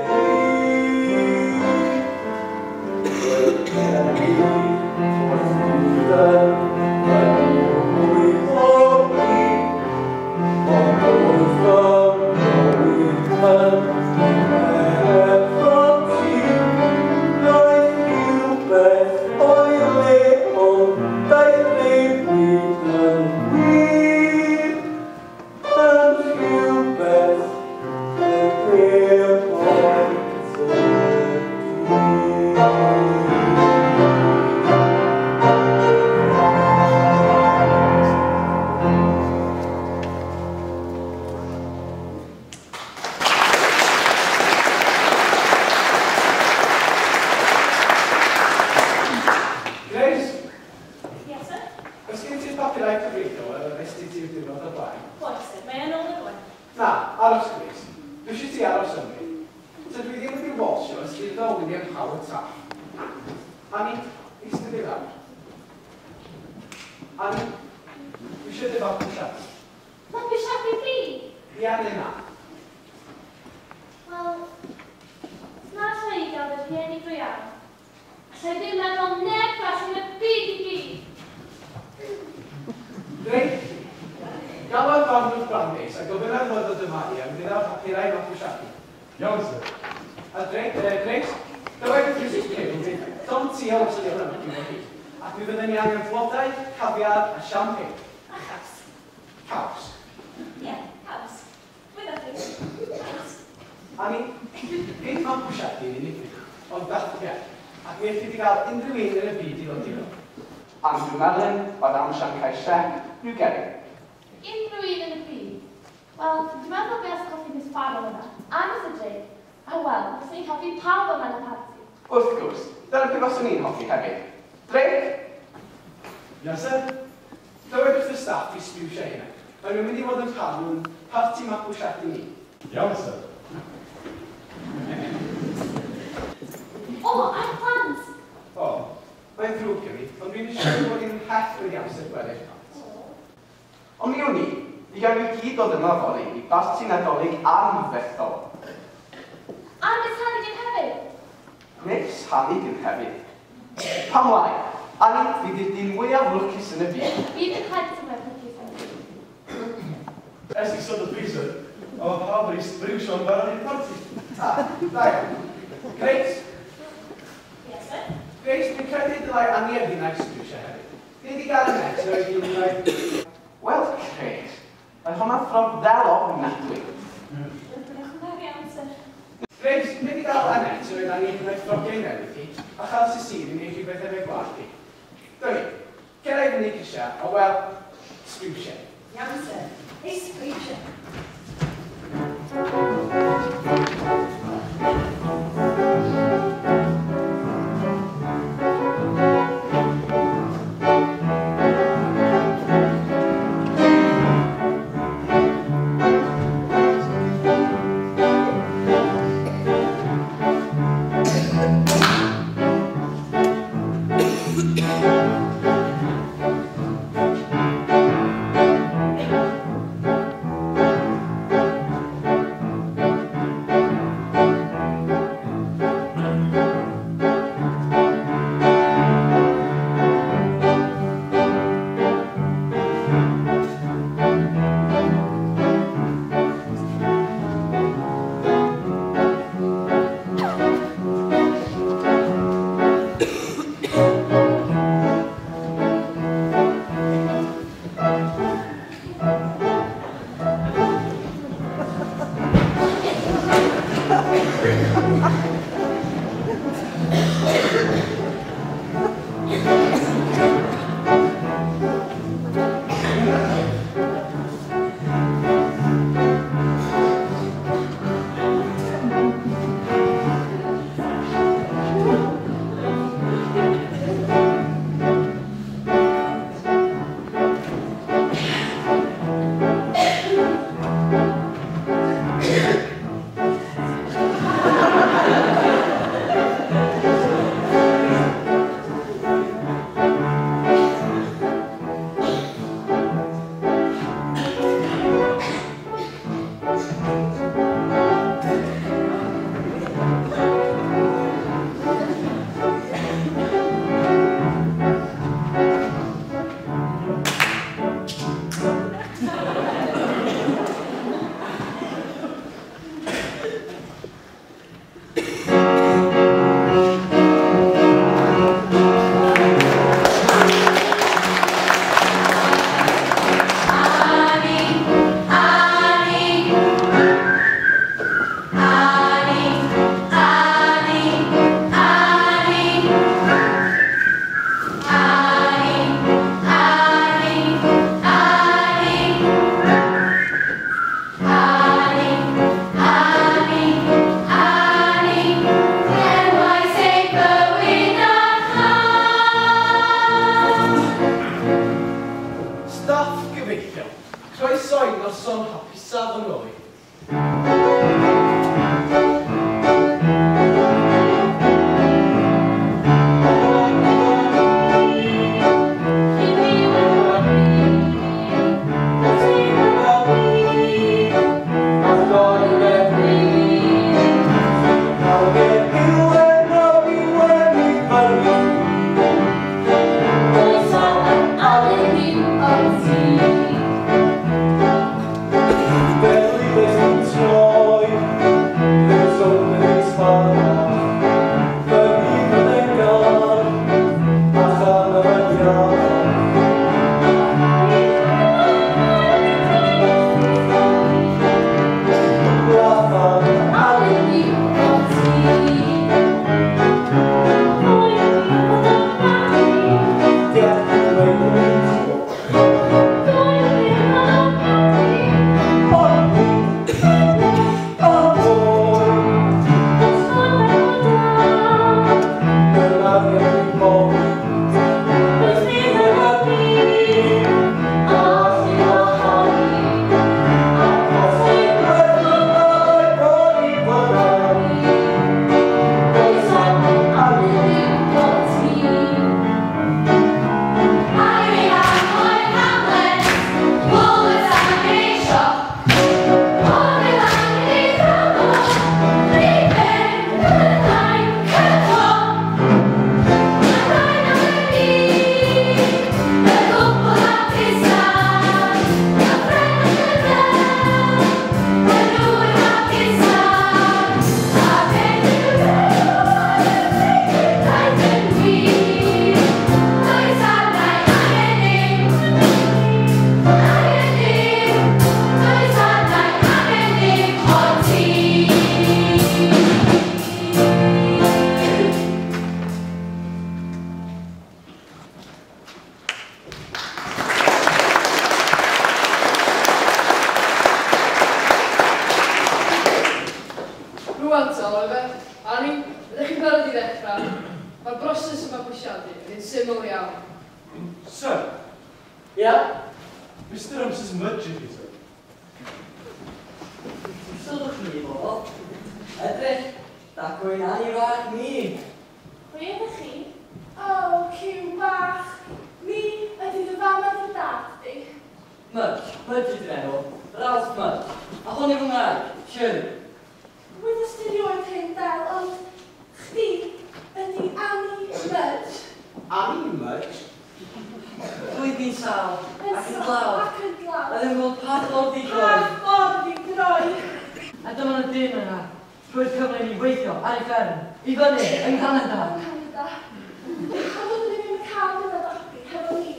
Roedd gen i wrth yn mwy o bri, ond oedd fy mywyd yn efo ti. Roedd rhywbeth o'i le ond daeth newid yn wir, yn rhywbeth yn ddim ond y dydd. Grace, Yes, sir. oes gen ti'r papurau cyfreithiol yr arestid ti'r diwrnod o'r blaen? Oes, sir. Mae yn ôl y rwan. Na, aros Grace. Dwi eisiau ti aros am fi. Tydw i ddim wedi walsio ers iddo William Howard Taft. Annie, eistedd i lawr. Annie, dwi eisiau dy fabwysiadu. Mabwysiadu fi? Ia neu na? Wel, na allai i gael fy rhieni go iawn. Allai ddim meddwl neb gwell yn y byd i gyd. Drake, galwodd farnwr Brandeis a gofynnodd fod ddod yma i am gyda'r papurau mabwysiadu. Iawn, sir. A Drake, Grace, dywed wrth Mrs Pugh fydd Tom T. Olsen yma yn o hyd. Ac mi fydden ni angen flodau, caviar a champagne. A chaws. Caws. Ie, caws. Wyddoch chi. Caws. Annie, nid mabwysiadu yn unig, ond dathliad. Ac mi elli di gael unrhyw un yn y byd i ddod i fo. Andrew Mellon, Madame Chiang Kai-shek, Lou Gehrig. Unrhyw un yn y byd. Wel, dwi'n meddwl beth hoffi Miss Farrow yna, a Mr Drake. A wel, fyswn i'n hoffi pawb yma yn y parti. Wrth gwrs, dyna beth faswn i'n hoffi hefyd. Drake? Yes, sir. Dywed wrth y staff i sbiwsio hynna. Maen nhw'n mynd i fod yn rhan o'n parti mabwysiadu ni. Iawn, sir. O, a'r plant! O, mae'n ddrwg gen i, ond dwi'n siŵr bod hi'n mhell wedi amser gwely'r plant. Ond mi wn i, mi gawn ni gyd ddod yma fory i barti Nadolig anferthol. A Miss Hannigan hefyd! Miss Hannigan hefyd. Pam lai? Annie, fi di'r dyn mwyaf lwcus yn y byd. Fi ddim rhaid ti mwyaf lwcus yn y byd. Ers i sod y dwi, sir, a mae pawb wedi sbriwsio'n barod i'r parti. Ah, da iawn. Grace? Yes, sir. Grace, dwi'n credu dylai Annie a finnau sbriwsio hefyd. Ni wedi gael y net yr oedd hi'n rhaid. Wel, Grace, mae hwnna'n ffordd ddel ofnadwy. Diolch yn fawr iawn, sir. Grace, ni wedi gael Annette yr oedd Annie yn gwneud ffrogiau newydd hi, a chael Cecile i wneud rhywbeth efo'i gwallt hi. Dyna ni, cera i fyny grisiau, a wel, sbriwsio. Iawn, sir. Ei sbriwsio. Grace, Rwan ta, Oliver. Annie, ydych chi'n barod i ddechrau? Mae'r broses yma bwysiadu yn un syml iawn. Sir. Ia? Mr and Mrs Mudge ydi, sir. Sylwch ni, bobl. Edrych, dacw ein Annie fach ni. Pwy ydych chi? O, cyw bach. Ni ydy dy fam a dy dad di. Mudge, Mudge ydy'r enw. Ralph Mudge. A hwn yw fy ngwraig, Shirley. Wyddys ti rioed hyn, Del, ond chdi ydy Annie Mudge. Annie Mudge? Roedd hi'n sâl, ac yn dlawd. Ac yn dlawd. A ddim yn gwybod pa ffordd i droi. Pa ffordd i droi. A dyma nhw dyn yna, rhoi'r cyfle i ni weithio ar ei fferm, i fyny, yng Nghanada. Yng Nghanada. A fyddwn ni ddim yn cael gyda babi hefo ni.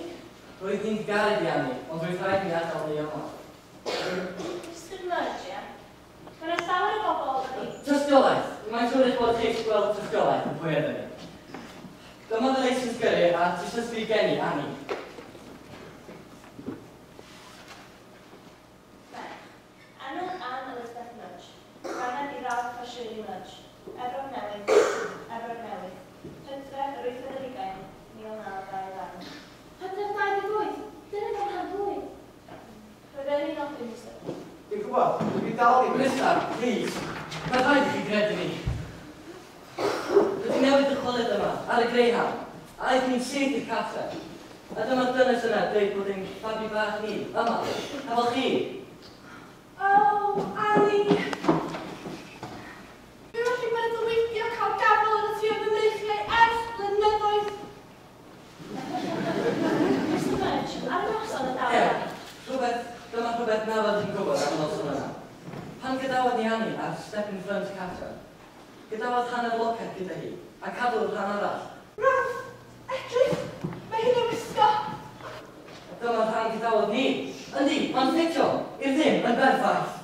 Roedd hi'n garu di Annie, ond roedd rhaid i ni adael ni yma. Mr Mudge, ie? Mae yna llawer o bobl yn ei... Tystiolaeth! Mae'n siŵr eich bod chi eisiau gweld tystiolaeth yn pwy ydyn ni. Dyma fy leisens gyrru a tystysgrif geni, Annie. Merch. Enw Anne Elizabeth Mudge. Ganed i Ralph a Shirley Mudge. Efrog Newydd, Efrog Newydd. Hydref yr 28, 1922. Hydref 28? Dyna fy mhen blwydd. Roedd e'n un nodyn, Mr. Dwi'n gwybod, dwi dal ddim... Mister, please. Mae rhaid i chi gredu ni. Rydw i newydd dychwelyd yma, ar y Greyhound. A aeth ni'n syth i'r cartref. A dyma'r dynes yna dweud bod ein babi bach ni, yma, efo chi. O, Annie. Dwi wedi breuddwydio cael gafel ar y tu o fy mreichiau ers blynyddoedd. Mr Mudge, ar y noson y daw Ie, Annie. rhywbeth, dyma rhywbeth na fyddwch chi'n gwybod am y noson yna. Pan gadawodd ni Annie ar step in front cartref, gadawodd hanner locet gyda hi, a cadw'r rhan arall. Ralph, edrych, mae hi'n ei wisgo. A dyma'r rhan gadawodd ni. Yndi, mae'n ffitio, i'r ddim, yn berffaith.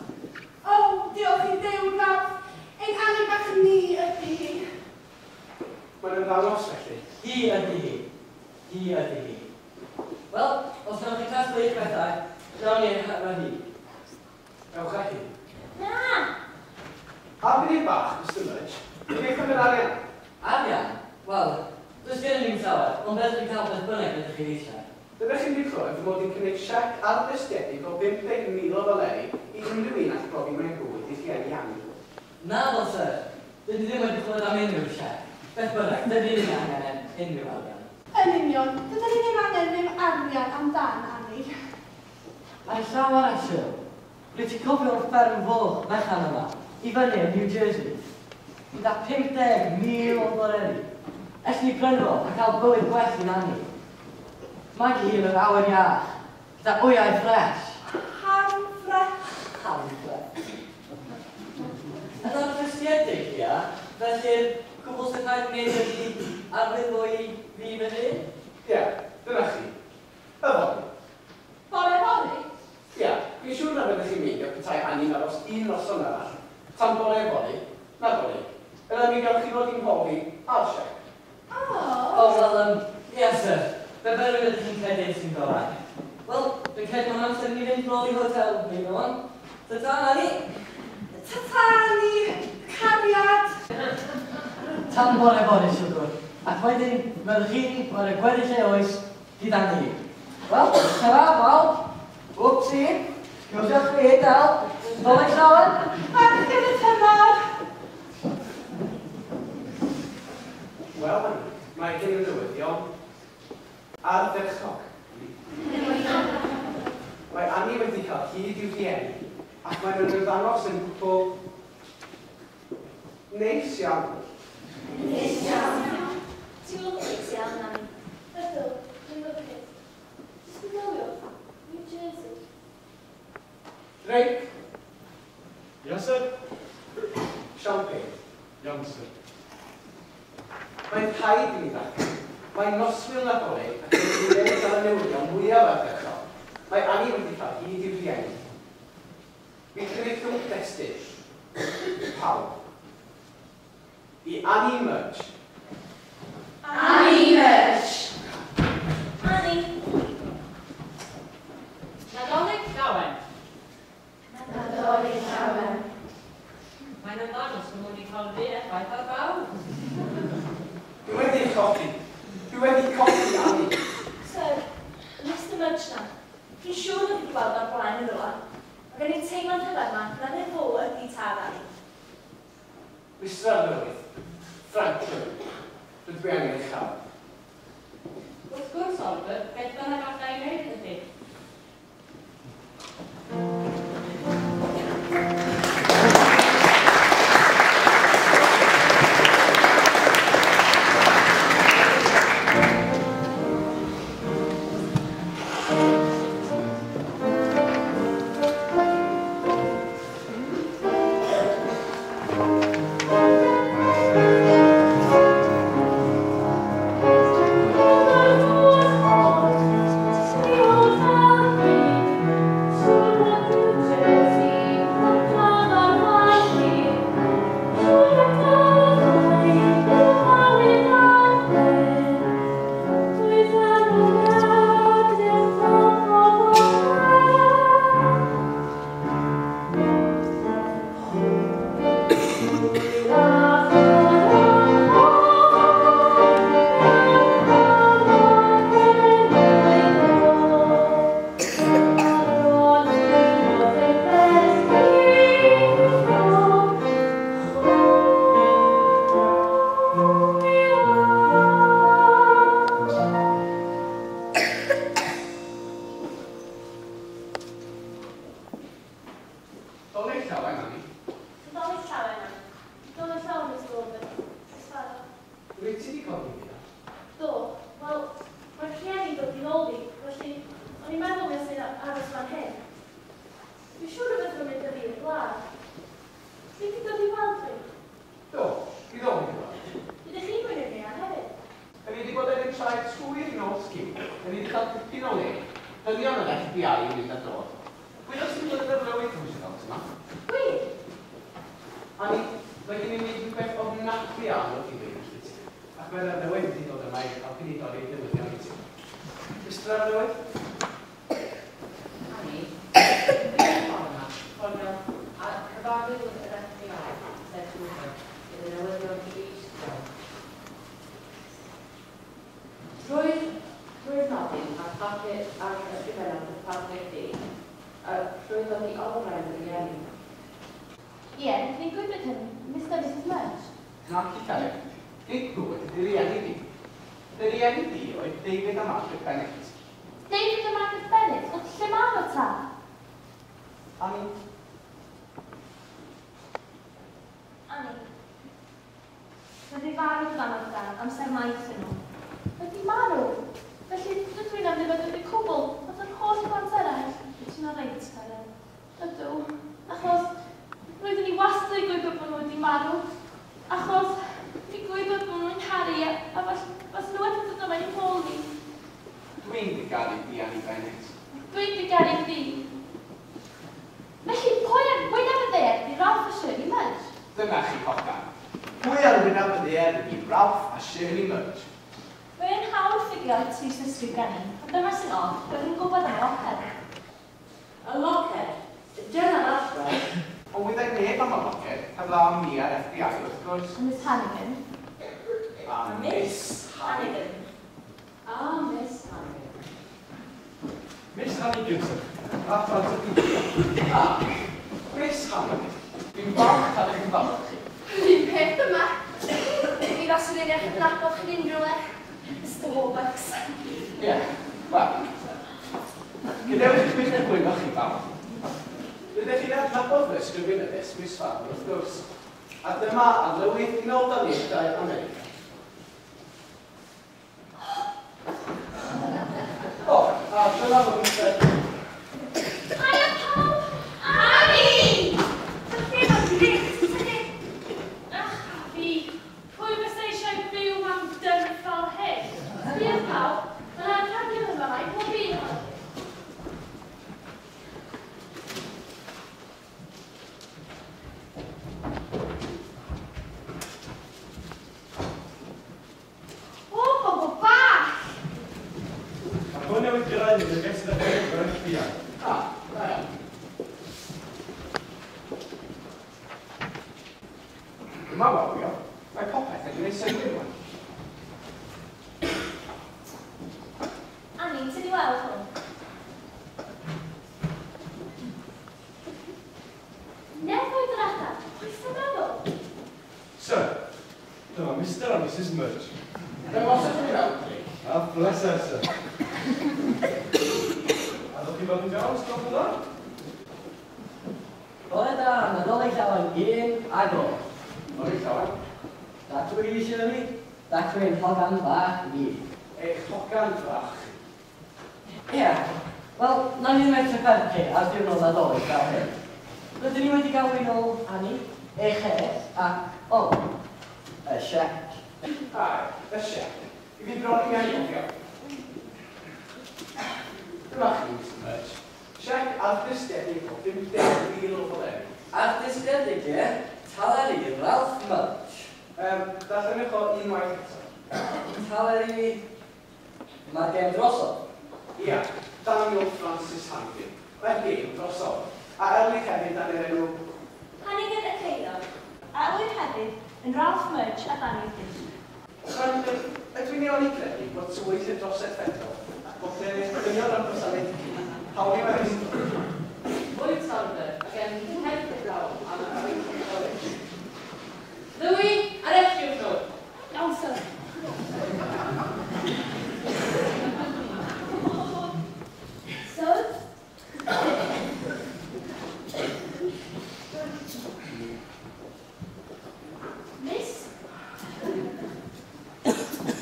O, diolch i Dduw, Ralph. Ein Annie bach ni ydy hi. Mae'n ymddangos felly. Hi ydy hi. Hi ydy hi. Wel, os wnewch chi casglu eich bethau, gawn ni eich efo hi. Ewch â hi. Na! A munud bach, Mr Mudge, beth am yr arian? Arian? Wel, does gen i ddim llawer, ond beth dwi'n cael beth bynnag ydych chi eisiau. Byddech chi'n wedi clywed fy mod i'n cynnig siec ardystiedig o 50,000 o ddoleri i unrhyw un all brofi mai nhw ydy rhieni Annie. Na, fel sir. Dydw i ddim wedi clywed am unrhyw siec. Beth bynnag, dydw i ddim angen unrhyw arian. Yn union, dydyn ni ddim angen ddim arian amdan Annie. Ar y llaw arall, Shirl, rwyt ti'n cofio'r fferm foch fechan yma, i fyny yn New Jersey? Gyda 50,000 o ddoleri. Ers ni prynu fo a cael bywyd gwell i'n Annie. Magu hi yn yr awyr iach, gyda wyau ffres. Ham ffres. Ham ffres. Yn ardystiedig, ia, felly'r cwbl sy'n rhaid wneud ydy arwydd i fi fy hun? Ie, dyna chi. Yfory. Bore fory? Ie, fi'n siŵr na fyddech chi'n meindio petai Annie'n aros un noson arall, tan bore fory, na fory. Yna mi gewch chi ddod i'n holi a'r siec. O! O, wel, ie, sir. Be bynnag ydych chi'n credu sy'n gorau. Wel, dwi'n credu mae'n amser i ni fynd nôl i hotel ni rwan. Ta-ta, Annie! Ta-ta, Annie! Cariad! Tan bore fory, siwgr. Ac wedyn, fyddwch chi'n bore gweddill ei oes gyda ni. Wel, ta-ra, bawb. Wpsi. Diolch chi, Del. Dolig llawen. Bachgen y tymor! Wel, Annie, mae gen i newyddion ardderchog. Mae Annie wedi cael hyd i'w rhieni, ac maen nhw'n ymddangos yn gwbl neis iawn. Neis iawn. Ti'n lwcus iawn, Annie. Ydw, dwi'n lwcus. Jyst meddyliwch, New Jersey. Drink. Yes, sir. Champagne. Iawn, sir. Mae'n rhaid i ni ddathlu. Mae'n noswyl Nadolig ac rydyn ni newydd gael y newyddion mwyaf ardderchog. Mae Annie wedi cael hyd i'w rhieni. Fi'n cynnig destun. Pawb. I Annie Mudge. Annie Mudge! Annie! Nadolig llawen. Nadolig llawen. Mae'n ymddangos fy mod i'n cael yr un effaith ar bawb. Dwi wedi ei cholli. Dwi wedi colli Annie. Sir, Mr Mudge na. Dwi'n siŵr bod wedi gweld o'r blaen yn rhywle. Mae gen i'n teimlo'n rhyfedd yma na nid fo ydi tad Annie. Mr Arlywydd, Frank Sherwood, rydw i angen eich llaw. Wrth gwrs, Oliver, beth bynnag alla i wneud iddo chi. Dolig llawen, Annie. Dolig llawen, Annie. Dolig llawen, Mr Warburton. Ysfaddo. Wyt ti wedi codi fi? Do. Wel, mae'r rhieni'n dod i nôl fi, felly o'n i'n meddwl mi sy'n aros fan hyn. Dwi'n siŵr y byddwn nhw'n mynd â fi i'r gwlad. Ti wedi dod i weld fi? Do, fi ddod i weld. Ydych chi'n gwneud ni ar hefyd? Da ni wedi bod ar ein traed trwy'r nos cyn. Da ni wedi cael dipyn o le. Dynion yr FBI yn mynd a dod. Gwydos ti'n bod yn arlywydd Roosevelt yma? Gwir? Annie, mae gen i wneud rhywbeth ofnadwy anodd i ddweud wrthyt ti. Ac mae'r arlywydd wedi dod yma i helpu ni dorri'r newyddion i ti. Mr Arlywydd? Annie, dwi'n ffordd yma, ffonio a cyfarwydd yr FBI, Ted Hoover, gyda newyddion trist iawn. Trwy'r nodyn a'r papur a'r ysgrifennodd y papur di, a llwyddodd i olrhain y rieni. Ie, ni'n gwybod hyn, Mr a Mrs Mudge. Naci cariad, nid nhw ydy dy rieni di. Dy rieni di oedd David a Margaret Bennett. David a Margaret Bennett? Ond lle maen nhw ta? Annie. Annie. Roedd ei farw dy fam a dy dad amser maith yn ôl. Wedi marw? Felly dydw i'n amddifad wedi cwbl, ond yr holl blant eraill. Ti'n oreit, cariad? Ydw, achos roeddwn i wastad yn gwybod bod nhw wedi marw. Achos fi'n gwybod bod nhw'n caru a fas nhw wedi dod yma i'n hôl ni. Dwi'n dy garu di, Annie Bennett. Dwi'n dy garu di. Felly, pwy ar wyneb y ddaear ydi Ralph a Shirley Mudge? Dyna chi hogan. Pwy ar wyneb y ddaear ydi Ralph a Shirley Mudge? Mae'n hawdd ffigro trwy ysgrif gen i, ond dyma sy'n od, byddwn yn gwybod am y locer. Y locer? Dyna'r allwedd. Ond wyddai neb am y locer, heblaw am ni a'r FBI wrth gwrs. A Miss Hannigan. A Miss Hannigan. A Miss Hannigan. Miss Hannigan, sir. A phlant y byd. A Miss Hannigan. Dwi'n falch cael eich cyfarfod chi. Yr un peth yma. Mi faswn i'n eich adnabod chi'n unrhyw le. Mr Warbucks. Ie, wel. Gadewch i mi gyflwyno chi bawb. Rydych chi'n adnabod fy ysgrifenyddes, Miss Farmer, wrth gwrs. A dyma arlywydd Unol Daleithiau America. O, a dyma fy Mr. Hiya pawb! Annie! Lle mae Dick? Ach, fi. Pwy fysa eisiau byw mewn dyrf fel hyn? Diolch pawb. Mae yna anrhegion yma i pob un ohonoch chi. O, bobl bach! Mae hwn newydd gyrraedd yn y Dyma wawio, mae popeth yn gwneud synnwyr rwan. Annie, ti 'di weld hwn? Nefoedd yr adar, pwy sy'n meddwl? Sir, dyma Mr a Mrs Mudge. Dangoswch chi mewn, Drake. A pleser, sir. A ddod chi fel yn iawn, stop yna? Bore da, Nadolig Llawen un ag o. Nadolig Llawen. Dacw i Shirley, dacw i'n hogan bach ni. Eich hogan fach? Ie, wel, na ni ddim edrych ar chi ar diwrnod Nadolig fel hyn. Rydyn ni wedi galw i nôl Annie, eich het, ac, o, y siec. Ai, y siec. I fi bron i anghofio. Dyma chi, Mr Mudge. Siec ardystiedig o 50,000 o ddoleri. Ardystiedig, ie? Taleri Ralph Mudge. Darllenwch o unwaith eto. Taleri... Mae'r gêm drosodd. Ia, Daniel Francis Hannigan. Mae'r gêm drosodd. A elwir hefyd dan yr enw... Hannigan y Ceiriog. A elwir hefyd yn Ralph Mudge a Daniel Fisher. Rhaid, ydw i'n iawn i credu bod twyll yn drosedd ffedrol ac bod dynion ar gwasanaeth cudd hawlio ar ystod. Mwy tarfer ac yn hefyd draw am y pwynt oed. Louis, arestiwch nhw. Iawn, sir. Sir? Miss?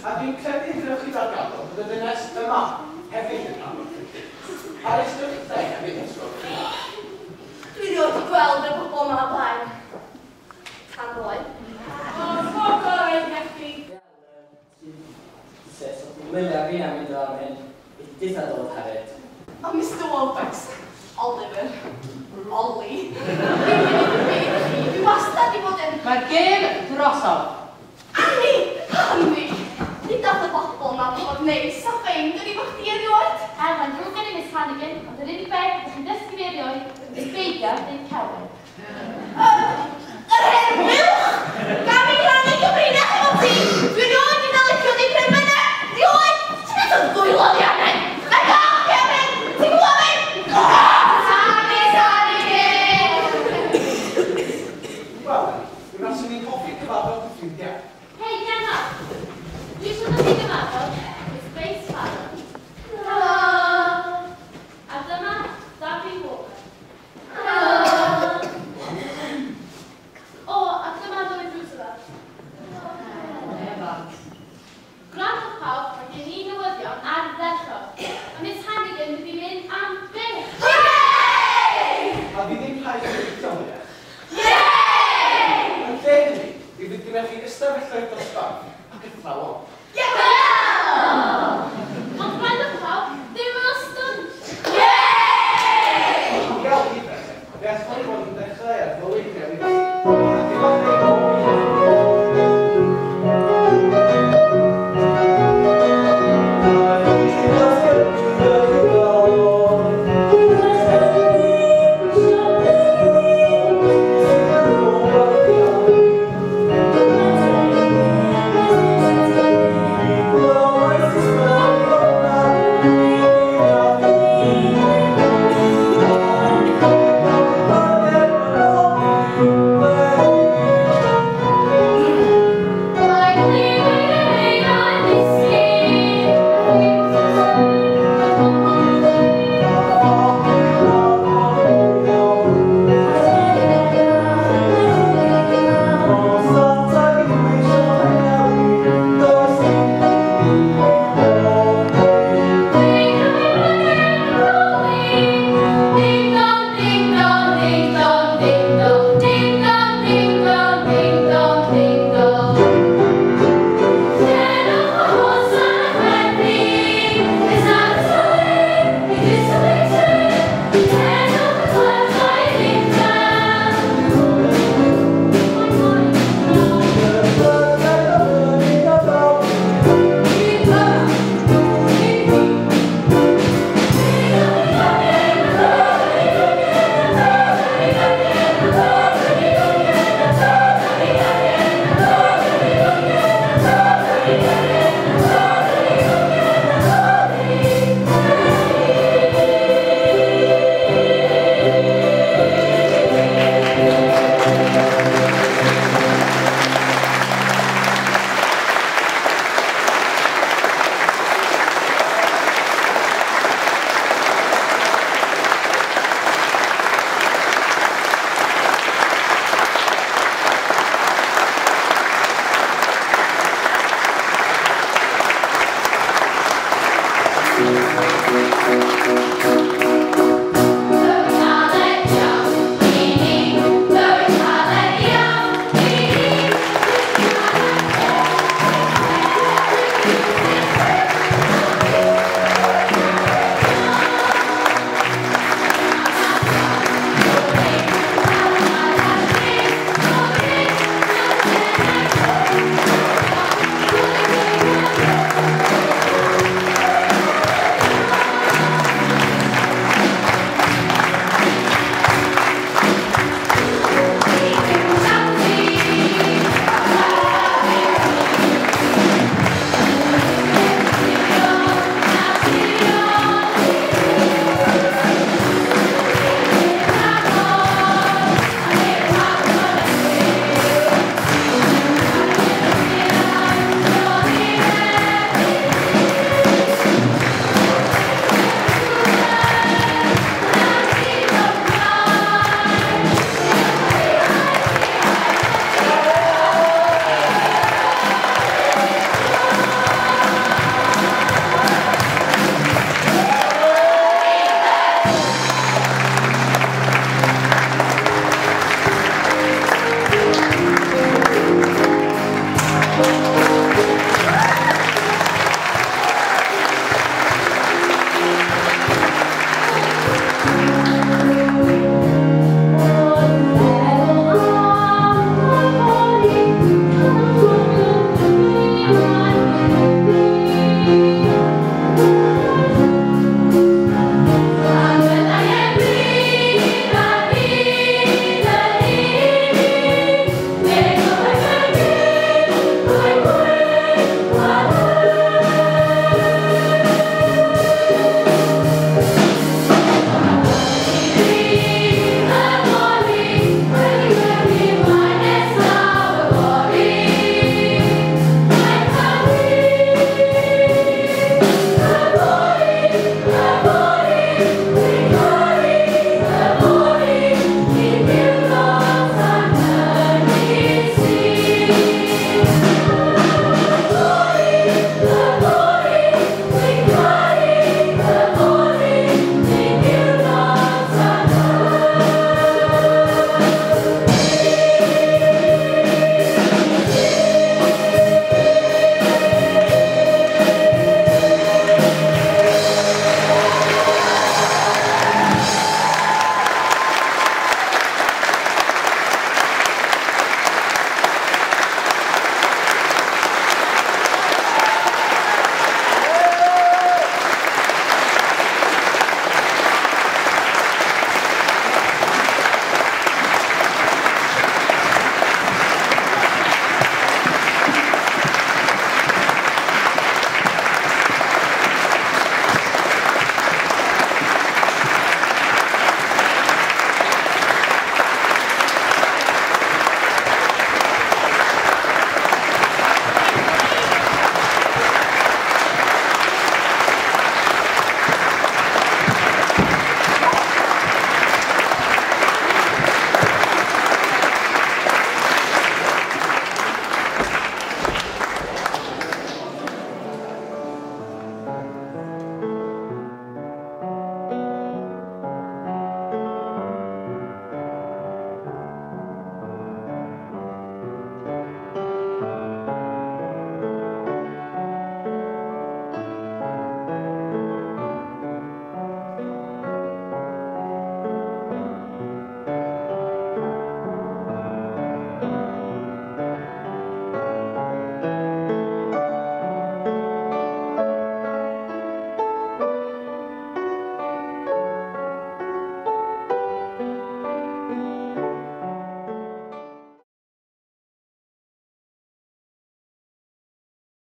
A dwi'n credu ddylech chi ddarganfod bod y ddynes yma hefyd yn rhan o'r cynllun. Arestiwch chithau hefyd, Miss Roberts. Dwi rioed wedi gweld y bobl yma o blaen. Tan ddoe. O, ffwc o'i Heffi. Sut, so ti'n Lily a fi am mynd am hyn, i ditha dod hefyd. O, Mr Warbucks. Oliver. Ollie. Dwi'n mynd i byd i chi. Dwi wastad i fod yn... Mae'r gêm drosodd. Annie! Annie! Nid dath y bobl yma mor neis a ffein, dyn ni fod chdi erioed. Er, mae'n drwg gen i Miss Hannigan, ond yr unig beth ydych chi'n dysgu fi erioed yw beidio dweud celwydd. Yr hen fuwch! Gaf fi rannu cyfrinach efo ti? Dwi rioed wedi licio di pryd bynnag! Rioed! Ti'n meddwl ddwylo fi arnyn? Na gael chi arnyn! Ti'n gwybod fi? Sari, Hannigan! Wel, mi faswn i'n hoffi cyfarfod dy ffrindiau. Hei, Gemma! Dwi eisiau dod i gyfarfod Miss Grace Farrow. Helo! A dyma Davi Walker. Helo! O, a dyma Louis Roosevelt. Gwrandwch pawb, mae gen i newyddion ardderchog. A Miss Hannigan wedi mynd am byth. Hooray! A fi ddim rhaid i weithio mwyach. Yay! Yn lle hynny, mi fydd gennych chi ystafelloedd dosbarth ac athrawon.